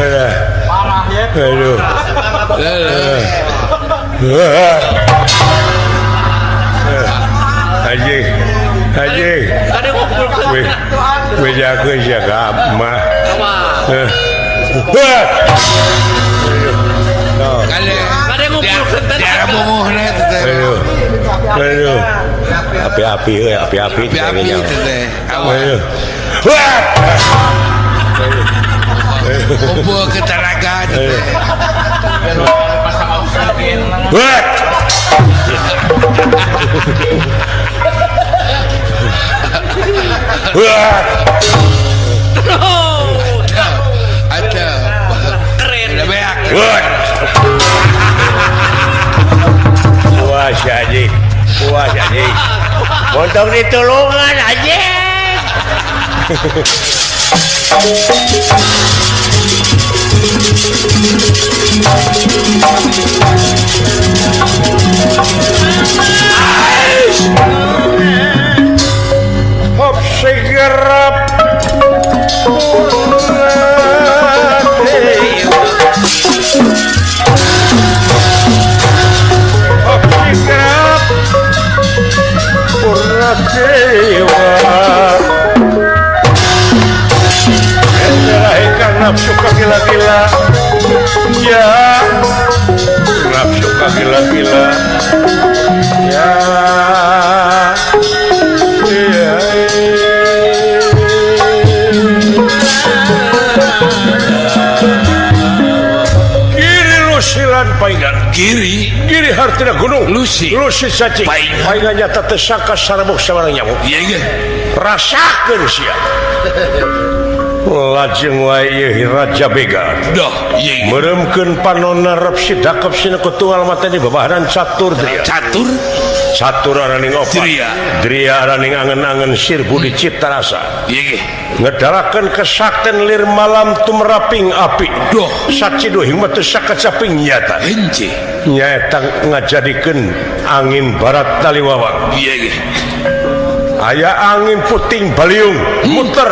Parah ya. Aduh. Anjing. Anjing. Bejakeun sia ka mah. Kade. Daerah bongohna teh. Aduh. Aduh. Api-api euy, api-api. Api-api teh. Aduh. Kumpul ke taraga teh. Wah. Wah. Ada. Keren. Udah beak. Wah. Wah, si anjing. Wah, si anjing. Montong ditulungan anjing. Hop segerap Hop segerap Purna dewa Enderahkan nafsu gila-gila. Ya nafsu gila-gila. Ya. Iya. Kiri lusilan paingan. Kiri. Kiri hartina gunung. Lusi. Lusi cacing. Paingan. Paingan nyata tersangka sarabok sabarang nyamuk. Iya iya. Rasakeun sia. Lajeng wae ieu Raja Begal. Doh, iya. Meuremkeun panonna rep sidakep sina ketungal mateni babaharan catur dria. Catur? Catur araning opat. Dria. Dria araning angen-angen sir budi cipta rasa. Iya ge. Ngedalakeun kesakten lir malam tumeraping api. Doh, saciduh hingga teu sakecaping nyata. Hence. Nyaeta ngajadikeun angin barat taliwawang. Iya ge. Aya angin puting baliung muter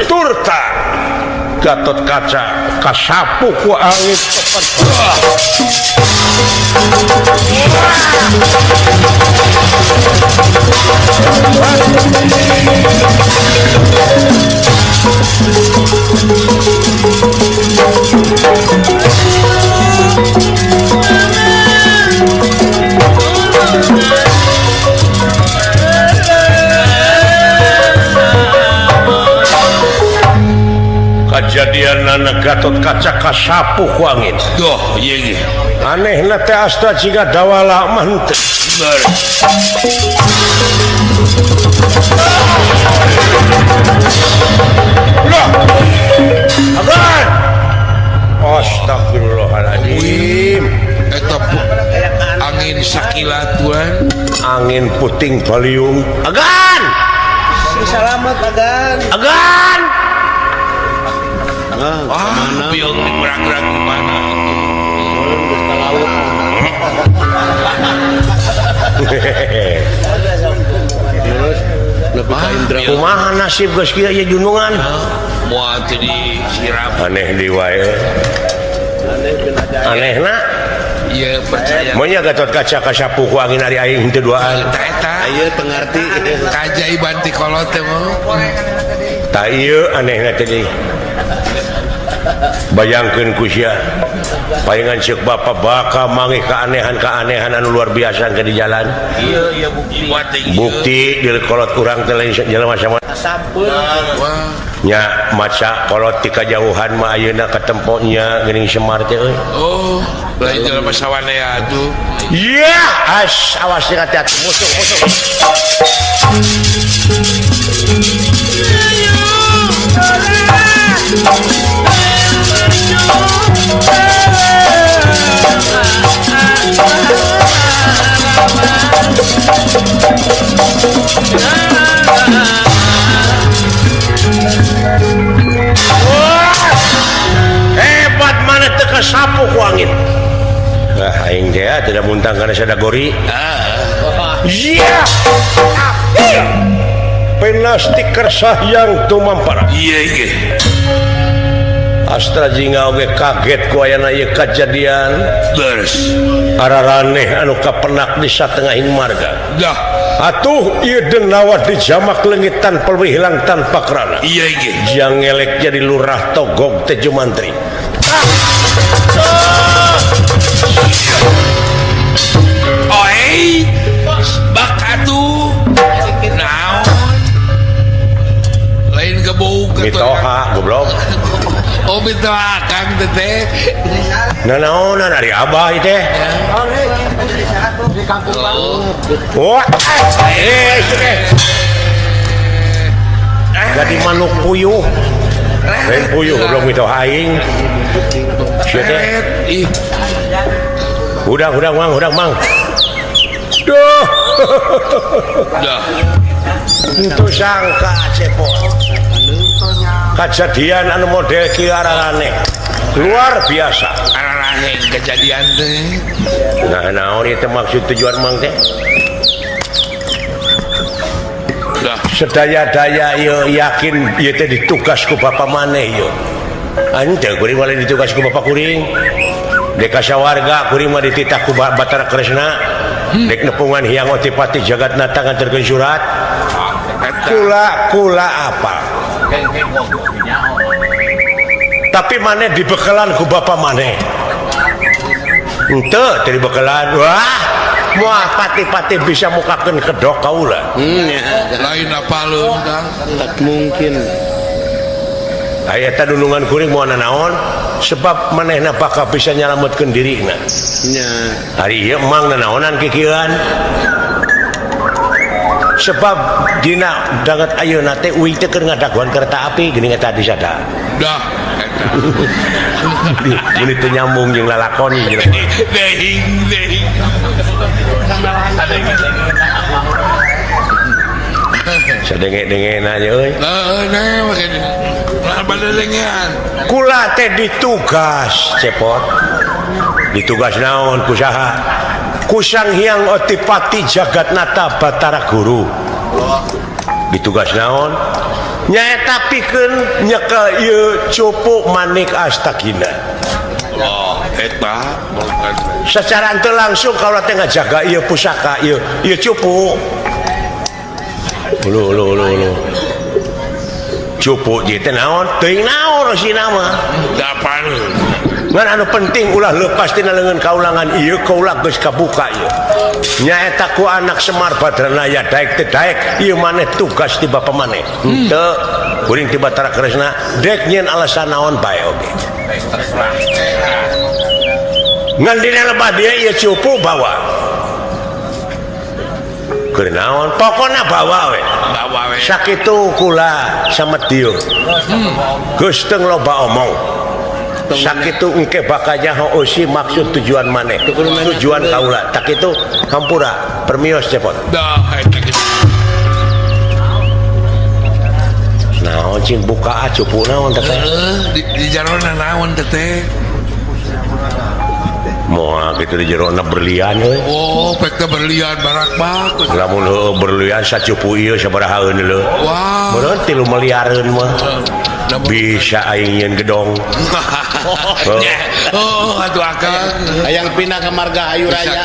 turta Gatot Kaca kasapu ku angin topan. Kajadian anak Gatot Kaca kasapu ku angin. Doh, ieu ge. Anehna teh asta jiga dawala mah henteu. Bener. Loh. Agan. Astagfirullahaladzim. Eta angin sakilat tuan. Angin puting baliung. Agan. Selamat agan. Agan. Ah, biung digerak-gerak di mana? Kumaha nasib geus kieu ieu junungan? Moal teu disiram. Aneh di wae. Anehna Iya percaya. Monya Gatot Kaca kasapu ku angin ari aing henteu duaan. Tah eta. Ayo tengarti. Kaajaiban ti kolot teh mah. Tah ieu anehna teh deui. Bayangkeun ku sia. Palingan ceuk bapa bakal mangih keanehan-keanehan anu luar biasa ke di jalan. Iya iya bukti. Bukti di kolot urang teh lain jelema sama. Sampun. Nya maca kolot ti kajauhan mah ayeuna katemponya geuning Semar teh euy. Oh, lain jelema sawanea atuh. Iya, as awas hati-hati musuh musuh. Hebat mana teu kasapu ku angin. Ah, aing teh tidak muntang kana sadagori. Iya. Penasti kersahyang tumampara. Iya iya. Astra jingga oge kaget ku ayana ieu kajadian. Terus araraneh anu kapenak di satengahing marga. Dah. Atuh ieu denawa dijamak leungit tanpa hilang tanpa kerana. Iya iya. Jang ngelek jadi lurah Togog teh Jumantri. Oi, bak atuh. Naon? Lain gebuk mitoha goblok. Oh mitoha Kang teh. Nanaonan ari abah ieu teh. Wah, jadi manuk puyuh. Lain puyuh goblok mitoha aing. Sia teh. Ih. Hudang mang, hudang mang. Duh. Dah. Entu sangka cepot. Kajadian anu model kieu araraneh. Luar biasa. Araraneh kejadian teh. Nah, naon ieu teh maksud tujuan mang teh? Dah. Sedaya-daya ieu yakin ieu teh ditugas ku bapa maneh ieu. Henteu kuring mah ditugas ku bapa kuring. Dek kasawarga kuring mah dititah ku Batara Kresna. Dek nepungan Hyang Otipati Jagatnata nganterkeun surat. Kula kula apa? Tapi maneh dibekelan ku bapa maneh. Henteu teu dibekelan. Wah, moal pati-pati bisa mukakeun kedok kaula. Lain apaleun Kang. Tak mungkin. Aya eta dunungan kuring moal nanaon sebab manehna bakal bisa nyalametkeun dirina. Nya. Ari ieu mang nanaonan kikieuan. Sebab dina danget ayeuna teh uing teh keur ngadagoan kereta api geuning eta disada. Dah. Mun teu nyambung jeung lalakon jelema. Dehing dehing. Sadenge-dengena nya euy. Heeh, nah make. Kula teh ditugas cepot. Ditugas naon ku saha? Ku Sang Hyang Otipati Jagatnata Batara Guru. Ditugas naon? Nyaeta pikeun nyekel ieu cupu manik Astagina. Oh, eta secara teu langsung kaula teh ngajaga ieu pusaka ieu ieu cupu. Ulu ulu ulu ulu. Cupu ieu teh naon? Teuing naon sina mah. Dapan. Ngan anu penting ulah leupas tina leungeun kaulangan ieu kaula geus kabuka ieu. Nyaeta ku anak Semar Badranaya daek teu daek ieu maneh tugas ti bapa maneh. Henteu kuring ti Batara Kresna dek nyieun alasan naon bae oge. Ngan dina lebah dia ieu cupu bawa. Keur naon? Pokona bawa we. Bawa we. Sakitu kula samedieu. Geus teu loba omong. Sakitu engke bakal nyaho eusi maksud tujuan maneh. Tujuan kaula. Tak itu hampura permios cepot. Dah eta geus. Naon cing buka cupu naon teh? Di jarona naon teh? Moal kitu di jerona berlian euy. Oh, pek teh berlian barak bagus. Lamun heueuh berlian sacupu ieu sabarahaeun leuh. Wah. Meureun 3 miliareun mah. Bisa aing nyeun gedong. Oh, atuh akang. Hayang pindah ke Margahayu Raya.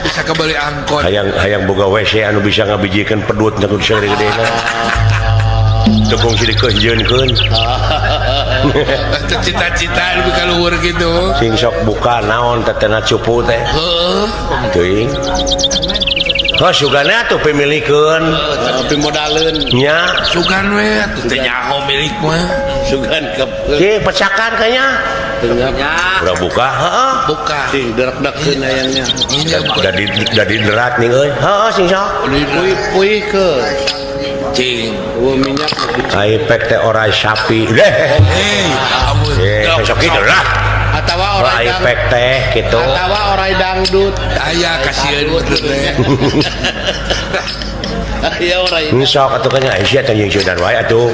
Bisa kebeli angkot. Hayang boga WC anu bisa ngabijikeun pedut nu sagede-gedena. Teu kungsi dikeunjeunkeun. Cita-cita lebih ka luhur gitu. Sing sok buka naon tetena cupu teh. Heeh. Teuing. Heuh sugana atuh pimilikeun. Pimodaleun. Nya sugan we atuh teh nyaho milik mah. Sugan ke. Ye pecakan kayaknya. Udah buka, heeh. Buka. Sing derak-dekeun hayangnya. Da diderat nih euy. Heeh sing sok. Puih-puih ke. Cing. Eueuh minyak ai pek teh orai sapi. Hei, amun. Sok kitu lah. Atawa orai dangdut pek teh kitu. Atawa orai dangdut. Aya kasieun bener teh. Aya orai. Sok atuh kan sia teh jeung sieunan wae atuh.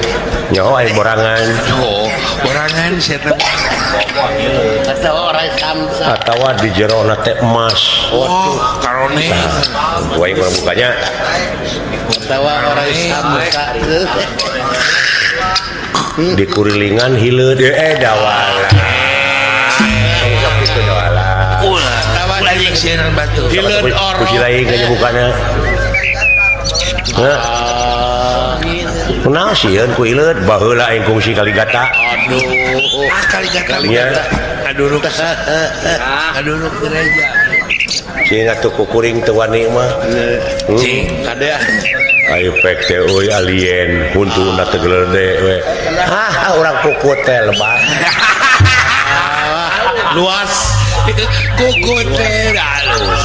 Nyaho aya borangan. Oh, borangan sia teh. Atawa orai samsa. Atawa di jerona teh emas. Oh, karone. Wae urang bukanya. Atawa orai samsa. Di kurilingan hileud dawala. Sok kitu dawala. Ulah, ulah jeung sieun batu. Hileud orok. Ku si lain kayaknya bukana. Hah? Kunaon sieun ku ileud baheula aing kungsi Kaligata. Aduh. Ah Kaligata. Nya. Ngaduruk. Ngaduruk gereja. Sieun atuh ku kuring teu wani mah. Cing, kade. Ayo pek teh euy alien huntuna teh gelede we. Hah, urang kukut teh lebar. Luas. Kukut teh halus.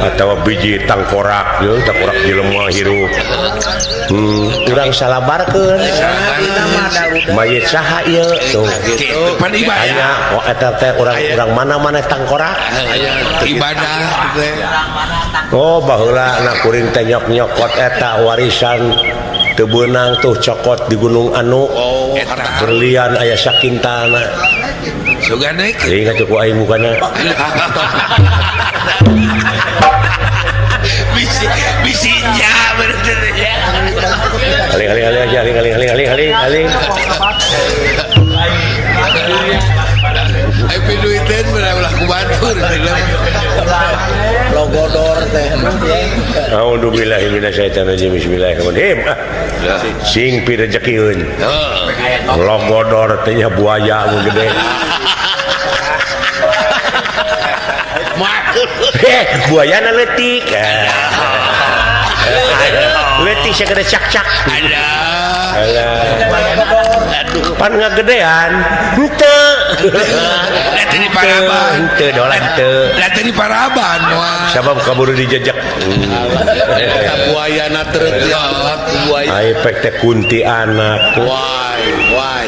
Atawa biji tangkorak yeuh, tangkorak jelema hirup. Urang salabarkeun. Mayit saha ieu tuh. Kitu pan ibadah. Anya eta teh urang mana-mana tangkorak. Ibadah teh. Oh baheula na kuring teh nyok-nyokot eta warisan teu beunang tuh cokot di gunung anu. Oh, berlian aya sakintana. Sugan we. Deui atuh ku aing mukana. Bisinya bener ya. Aling aling aling aling aling aling aling aling aling. Ai piduiteun bener ulah ku batur. Logodor teh. A'udzubillahi minasyaitonirrajim. Bismillahirrahmanirrahim. Sing pirejekieun. Logodor teh nya buaya nu gede. Buayana leutik. Leutik sagede cak-cak. Alah. Aduh, pan ngagedean. Henteu. Lah teu di paraban. Henteu dolan henteu. Lah teu di paraban moal. Sabab kaburu dijejek. Eta buayana terus buaya. Ai pek teh kunti anak. Wai, wai.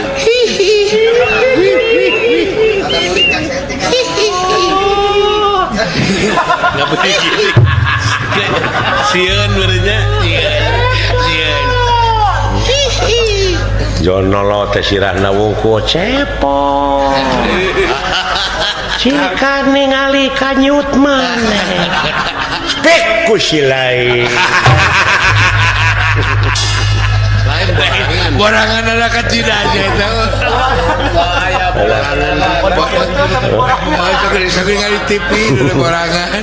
Sieun meureunnya. Sieun. Jonolo teh sirahna wungkul cepot. Cika ningali kanyut maneh. Spek ku si lain. Lain borangan. Borangan ada kecil aja eta. Aya borangan. Sakit ngali TV borangan.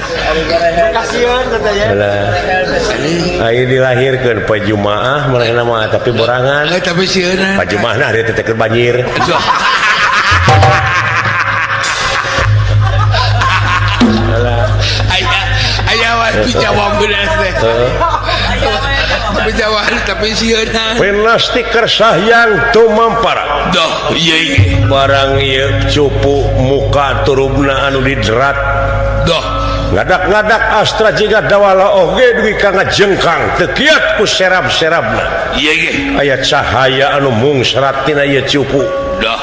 Kasihan katanya. Ayo dilahirkeun poe Jumaah manehna mah tapi borangan. Tapi sieun. Poe Jumaahna ari teh keur banjir. Aya aya wae dijawab bener teh. Tapi jawab tapi sieun. Pinasti kersahyang tumampara. Doh ieu ieu. Barang ieu cupu muka turubna anu diderat. Doh ngadak-ngadak astra jiga dawala oge dugi ka ngajengkang teu kiat ku serab-serabna. Ieu ge aya cahaya anu mungsrat tina ieu cupu. Doh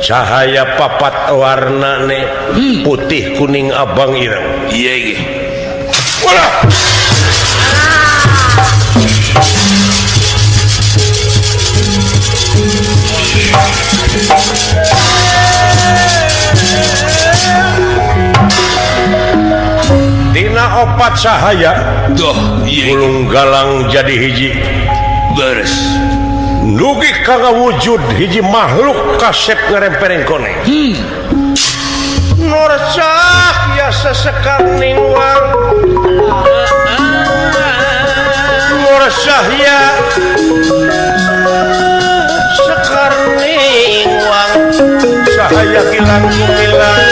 cahaya papat warnane putih kuning abang ireng. Ieu ge walah. Dina opat cahaya doh gulung galang jadi hiji beres Dugi ka wujud hiji makhluk kasep ngarempereng koneng. Norsak ya sesekar ningwang. Norsah ya sekar ningwang. Cahaya kilang gumilang.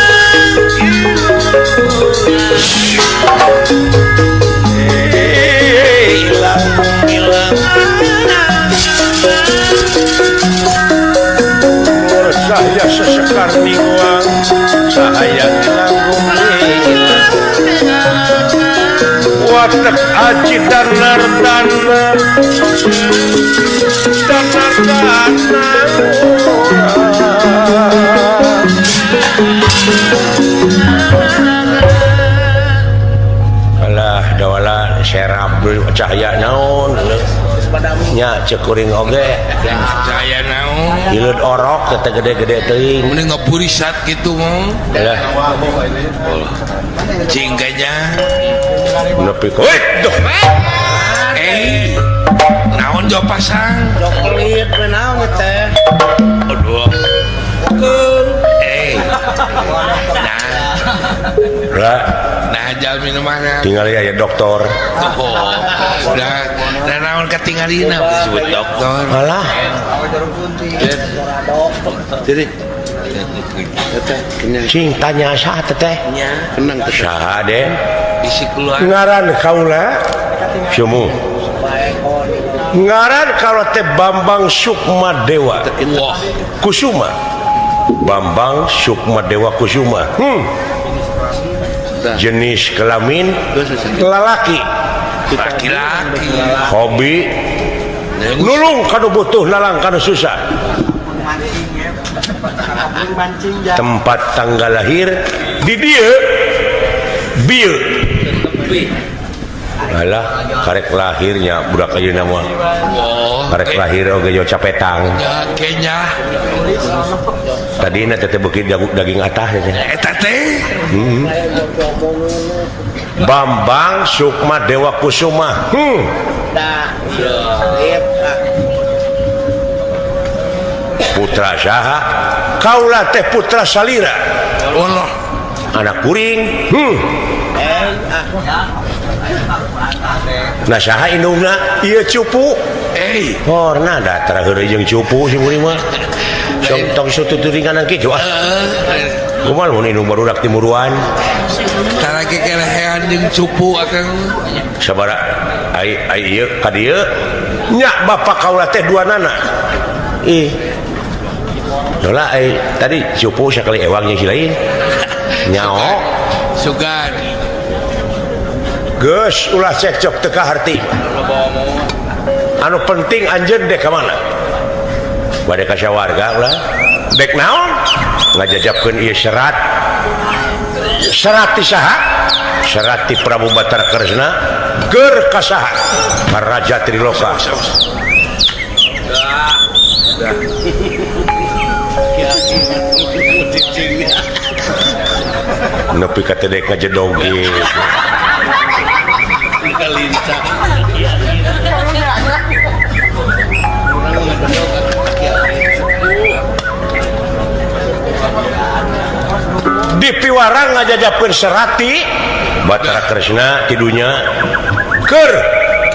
Hilang gumilang. Cahaya sesekar ningwang, cahaya kilang gumilang. Watek aji danar danar, danar danar. Alah dawala serap cahaya naon. Nya cek kuring oge cahaya naon hileud orok teh gede-gede teuing mending ngapurisat kitu mah lah cing kayaknya nepi ka duh eh naon jo pasang jok pelit we naon teh aduh eh nah lah nah jalmi nu mana tinggal ya dokter oh nah nah naon katingalina disebut dokter alah jadi cing tanya saha teteh kenang saha den bisi keluar ngaran kaula sumu ngaran kalau teh Bambang Sukma Dewa wah Kusuma Bambang Sukma Dewa Kusuma jenis kelamin lalaki laki-laki hobi nulung kanu butuh nalang kanu susah tempat tanggal lahir di dieu bieu alah karek lahirnya budak ayeuna mah karek lahir oge jo capetang kenya tadina teh beuki daging atah teh eta teh Bambang Sukma Dewa Kusuma putra saha kaula teh putra salira Allah anak kuring nah saha indungna ieu cupu eh horna da terakhir jeung cupu si kuring mah sok tong sututuringan kitu ah kumaha mun indung barudak timuruan tara kekelehean jeung cupu akang sabara ai ai ieu ka dieu nya bapak kaula teh dua nana ih dola ai tadi cupu sakali ewang jeung si lain nyao sugan geus ulah cekcok teu kaharti anu penting anjeun dek ka mana bade ka sawarga ulah dek naon ngajajabkeun ieu serat serat ti saha serat ti Prabu Batara Kresna keur ka saha ka Raja Triloka nepi ka teh dek ngajedog ge di piwarang ngajajabkeun serati Batara Kresna tidunya keur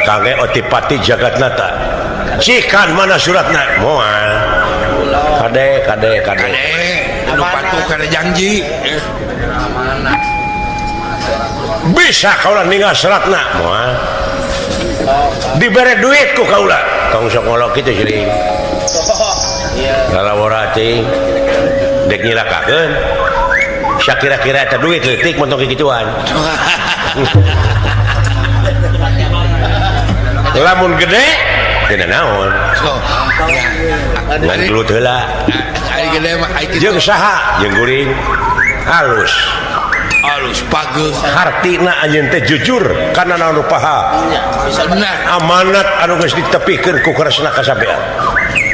kangge Otipati Jagatnata cikan mana suratna moal kade kade kade anu patuh kana janji bisa kaula ninggal seratna moal dibere duit ku kaula tong sok ngolok kitu siring lalawara teuing dek nyilakakeun sakira-kira eta duit leutik mun tong kikituan lamun gede teu naon ngan gelut heula jeung saha jeung kuring halus halus pageuh hartina anjeun teh jujur kana naon rupaha amanat anu geus ditepikeun ku Kresna kasabean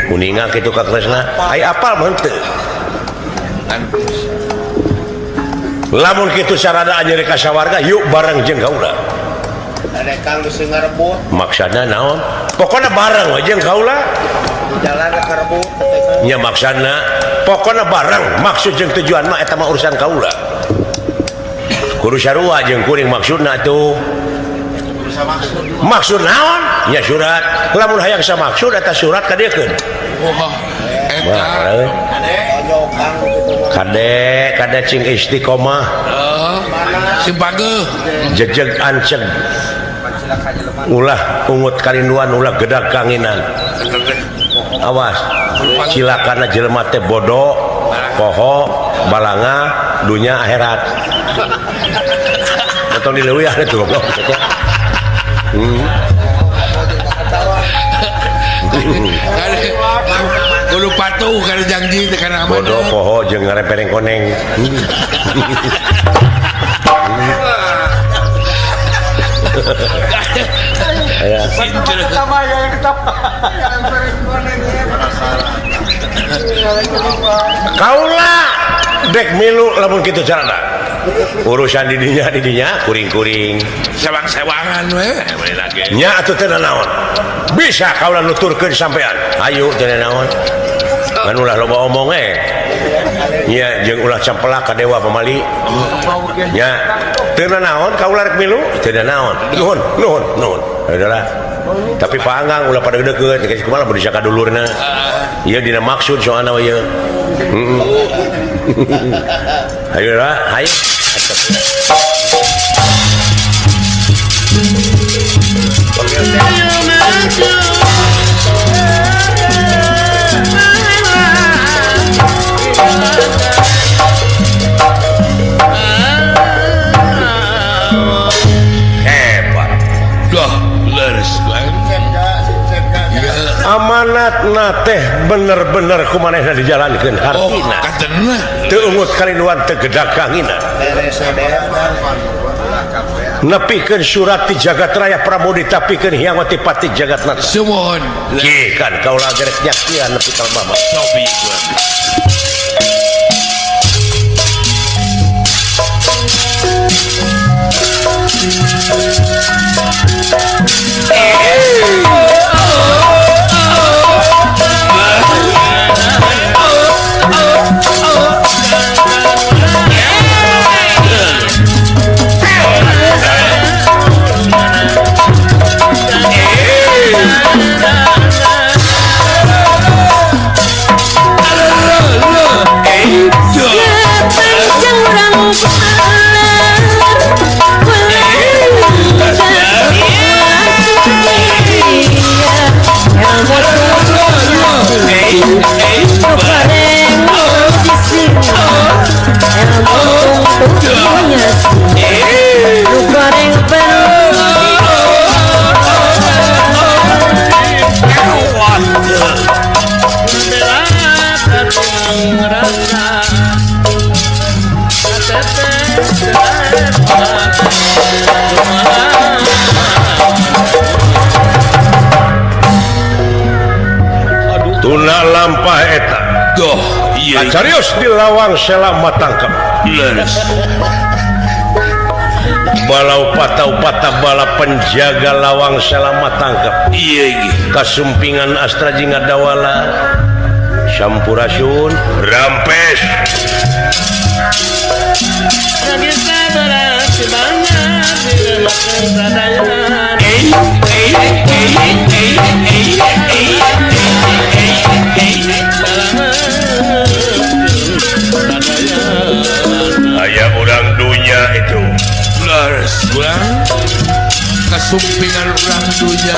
kuninga kitu ka Kresna ai apal mah henteu lamun kitu sarana anjeun ka sawarga yuk bareng jeung kaula maksudna naon pokona bareng we jeung kaula Nya maksana pokona barang maksud jeung tujuan mah eta mah urusan kaula. Kudu sarua jeung kuring maksudna tuh. Maksud naon? Nya surat. Lamun hayang samaksud eta surat kadiekeun. Wah, eta. Kade kade cing istiqomah. Sing pageuh. Jejeg anceg. Ulah ungut karinduan ulah gedag kanginan. Awas cilakana jelema teh bodoh, poho, balanga, dunya akhirat. Atau di leuwih ada tuh goblok. Kudu patuh kana janji teh kana amanah. Bodoh poho jeung ngarepereng koneng. Ya. Kaula dek milu lamun kitu carana. Urusan didinya didinya kuring-kuring sewang-sewangan we. Nya atuh teu naon. Bisa kaula nuturkeun sampean. Ayo teu naon. Ngan ulah loba omong we. Nya jeung ulah campelak ka dewa pamali. Nya teu naon kaula rek milu teu naon. Nuhun, nuhun, nuhun. Udahlah. Tapi panggang ulah pada deukeut geus kumaha lamun disaka dulurna. Ieu dina maksud soalna we ieu. Ayo lah, ayo. Hebat. Duh, leres banget. Amanat na teh bener-bener kumanehna dijalankeun hartina. Oh, teu ungut kalinduan teu gedag kangina. Nepikeun surat ti jagat raya Pramudita pikeun Hyangwati Pati Jagatnata. Sumuhun. Ki kan kaula gerek nyakian nepi ka mama. Sobi. Tuna lampah eta. Doh, iya. Serius di lawang selama tangkap. Leres. Balau patau patah bala penjaga lawang selama tangkap. Iya iki. Kasumpingan Astra Jingga Dawala. Sampurasun rampes. Aya urang dunya itu. Leres urang kasumpingan urang dunya.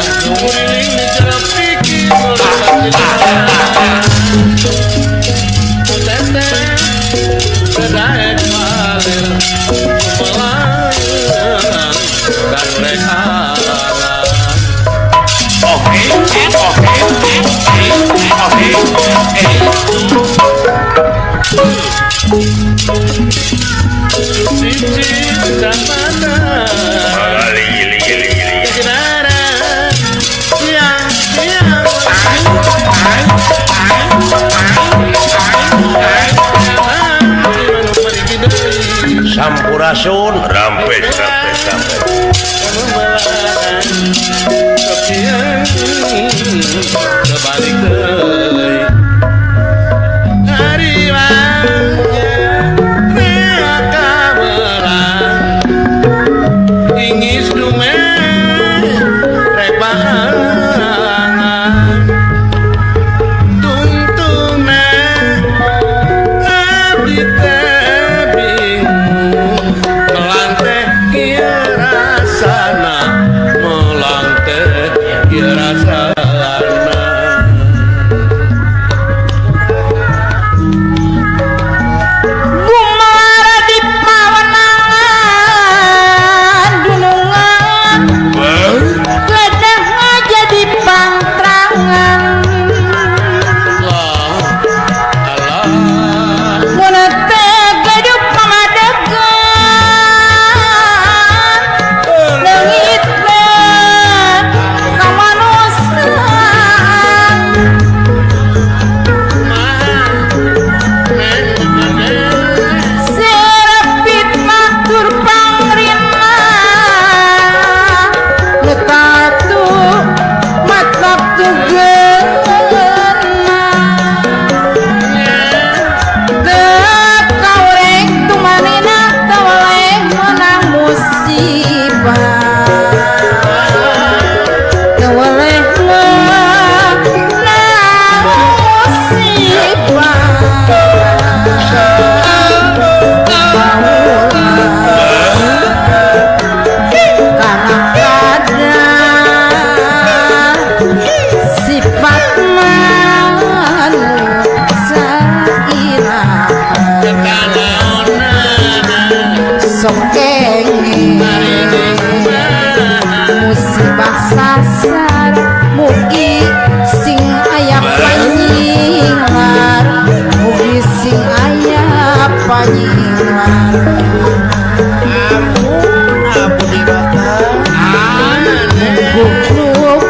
Sampurasun rampes rampes rampes.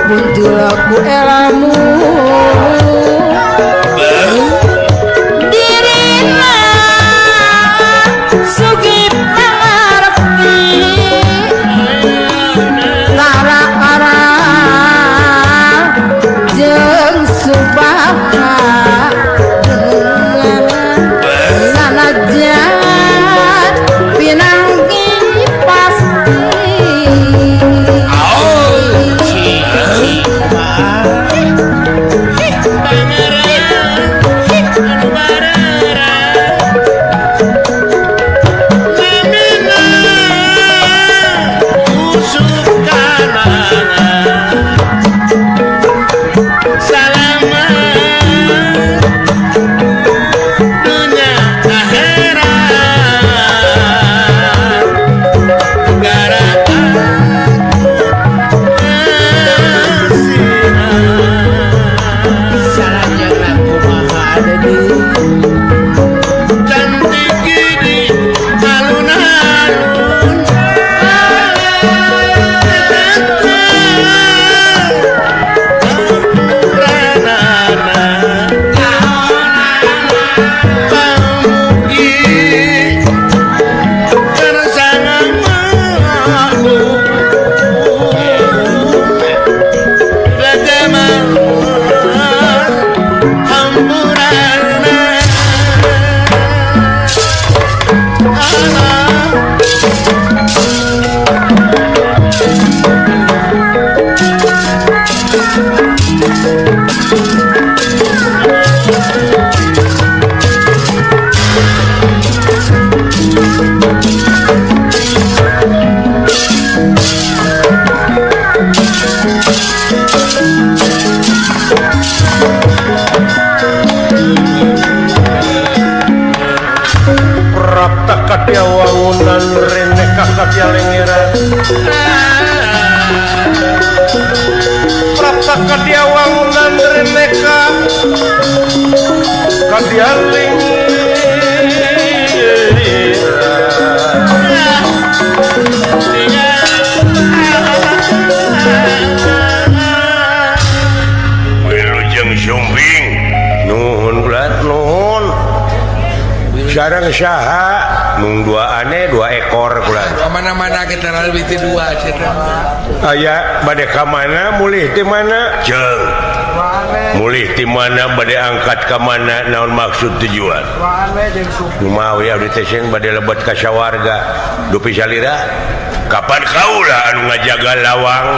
Buntul ku elamu dirina sugih pangarep lara-ara jeung subaka sanajan pinanggi pasti. Wangunan rene kakak lengeran prapta kadia wangunan rene kadia lengeran. Wilujeng Sumping nuhun ulat nuhun sareng saha mung dua aneh dua ekor kulan mana-mana kita lebih ti dua aya bade ka mana mulih ti mana jeung mulih ti mana bade angkat ka mana naon maksud tujuan kumaha abdi teh sing bade lebet ka sawarga dupi salira kapan kaula anu ngajaga lawang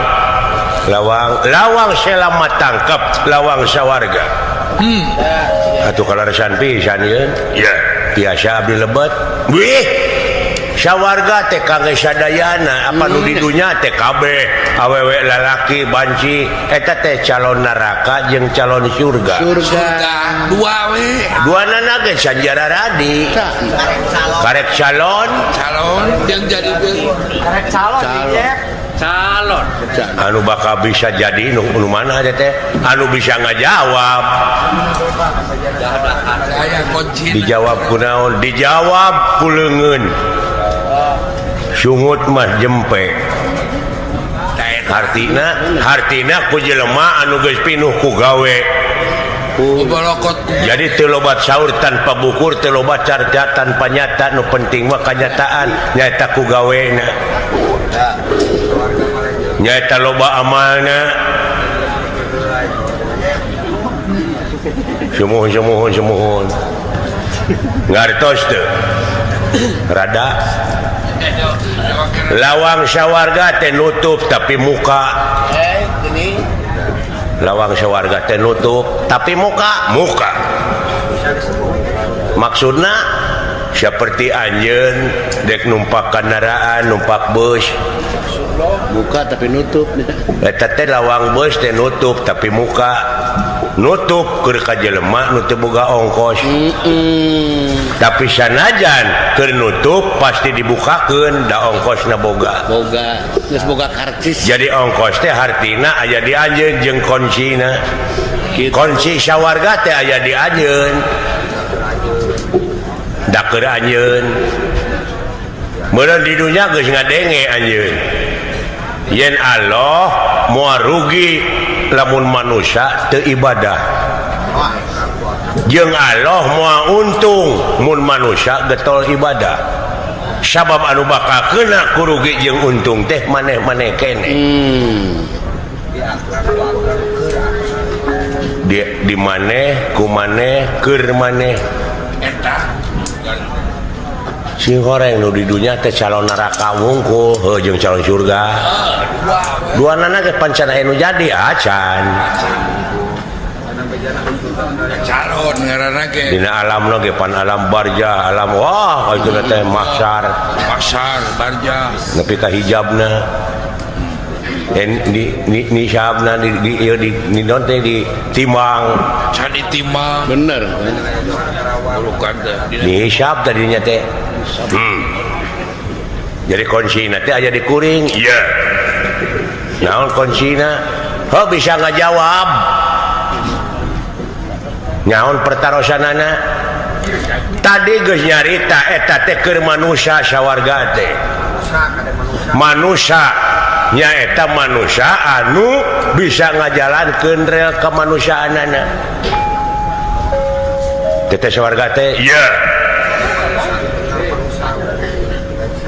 lawang lawang selamat tangkap lawang sawarga atuh kalaresan pisan ieu ya biasa abdi lebet wih sawarga teh kangge sadayana apa nu di dunya teh kabeh awewe lalaki banci eta teh calon neraka jeung calon surga surga dua we duanana ge sanjara radi karek calon calon jeung jadi karek calon calon anu bakal bisa jadi nu mana teh anu bisa ngajawab dijawab kunaon dijawab ku leungeun sungut mah jempe hartina hartina ku jelema anu geus pinuh ku gawe jadi teu loba saur tanpa bukur teu loba carita tanpa nyata nu penting mah kanyataan nyaeta ku gawena nyaeta loba amalna sumuhun sumuhun sumuhun ngartos teu rada lawang sawarga teh nutup tapi muka lawang sawarga teh nutup tapi muka muka maksudna seperti anjeun dek numpak kendaraan numpak bus buka tapi nutup eta teh lawang bus teh nutup tapi muka nutup keur ka jelema nu teu boga ongkos tapi sanajan keur nutup pasti dibukakeun da ongkosna boga boga geus boga karcis jadi ongkos teh hartina aya di anjeun jeung kuncina kunci sawarga teh aya di anjeun da keur anjeun meureun di dunya geus ngadenge anjeun Yen Allah moal rugi lamun manusia teu ibadah. Jeung Allah moal untung mun manusia getol ibadah. Sabab anu bakal kena kurugi jeung untung teh maneh-maneh keneh. Di maneh ku maneh keur maneh eta sing goreng nu di dunya teh calon neraka wungkul heuh jeung calon surga. Duanana ge pancana anu jadi acan. Calon ngaranna ge dina alamna ge pan alam barjah alam wah itu teh mahsyar. Mahsyar barjah nepi ka hijabna. Di di nisabna di di ieu di di non teh di timbang. Can ditimbang. Bener. Nisab tadinya teh. Jadi kuncina teh aya di kuring. Iya. Naon kuncina? Heuh bisa ngajawab. Naon pertarosanana? Tadi geus nyarita eta teh keur manusia sawarga teh. Manusia nyaeta manusia anu bisa ngajalankeun rel kemanusiaanana. Teh sawarga teh ieu.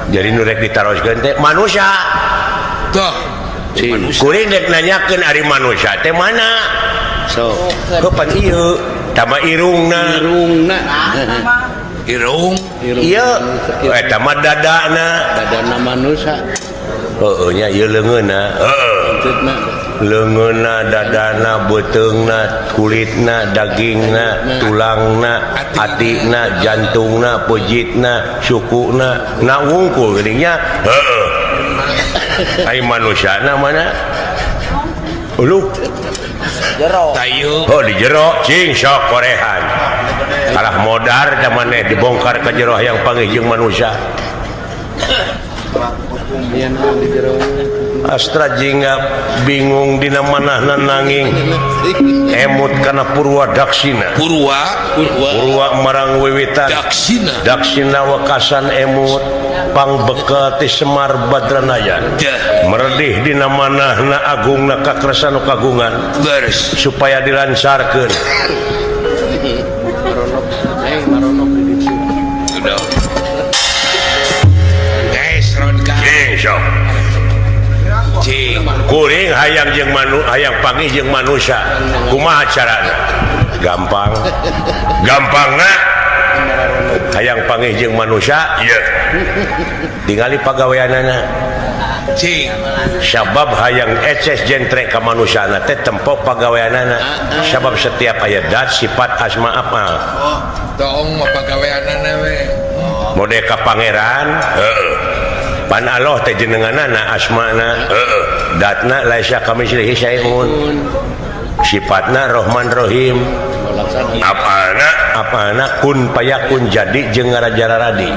Jadi nu rek ditaroskeun teh manusia. Tuh. Kuring rek nanyakeun ari manusia teh mana? So. Kapan ieu? Tama irungna. Irungna. Irung. Ieu eta mah dadana. Dadana manusia. Heeh nya ieu leungeunna. Heeh. Leungeunna, dadana, beuteungna, kulitna, dagingna, tulangna, atina, jantungna, pejitna, sukuna, na wungkul geuning nya. Heeh. Ai manusiana mana? Uluh. Jero. Tayu. Oh di jero cing sok korehan. Kalah modar da maneh dibongkar ka jero hayang panggih jeung manusia. Astra jingga bingung dina manahna nanging emut kana Purwa Daksina. Purwa Purwa marang wiwitan Daksina. Daksina wekasan emut pangbekel ti Semar Badranaya. Meredih dina manahna agungna kakresan nu kagungan. Supaya dilancarkeun. Kuring hayang jeung hayang panggih jeung manusia. Kumaha carana? Gampang. Gampangna hayang panggih jeung manusia ieu. Tingali pagaweanana. Cing. Sabab hayang eces jentre ka manusiana teh tempo pagaweanana. Sabab setiap aya dat sifat asma apa. Oh, toong mah pagaweanana we. Mode ka pangeran, heeh. Pan Allah teh jenenganana asmana, heeh. Datna laisa kamislihi syai'un. Sifatna Rahman Rahim. Apana apana kun payakun jadi jeung ngarajararadi.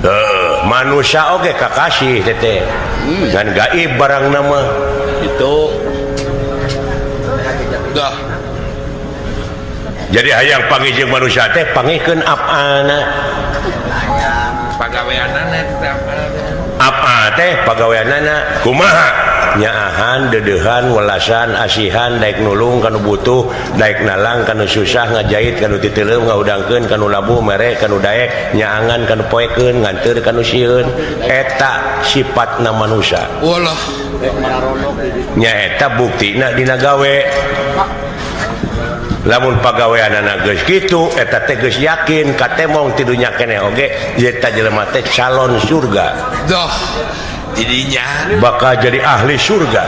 Heeh, manusia oge kakasih teh. Ngan gaib barang nama itu. Dah. Jadi hayang panggih jeung manusia teh panggihkeun apana. Pagaweanana teh apana. Apa teh pagaweanana kumaha? Nyaahan, deudeuhan, welasan, asihan, daek nulung kanu butuh, daek nalang kanu susah, ngajait kanu titeuleum, ngahudangkeun kanu labuh, mere kanu daek, nyaangan kanu poekeun, nganteur kanu sieun. Eta sifatna manusia. Walah. Nya eta buktina dina gawe. Lamun pagaweanana geus kitu, eta teh geus yakin katemong ti dunya keneh oge eta jelema teh calon surga. Doh. Jadinya bakal jadi ahli surga.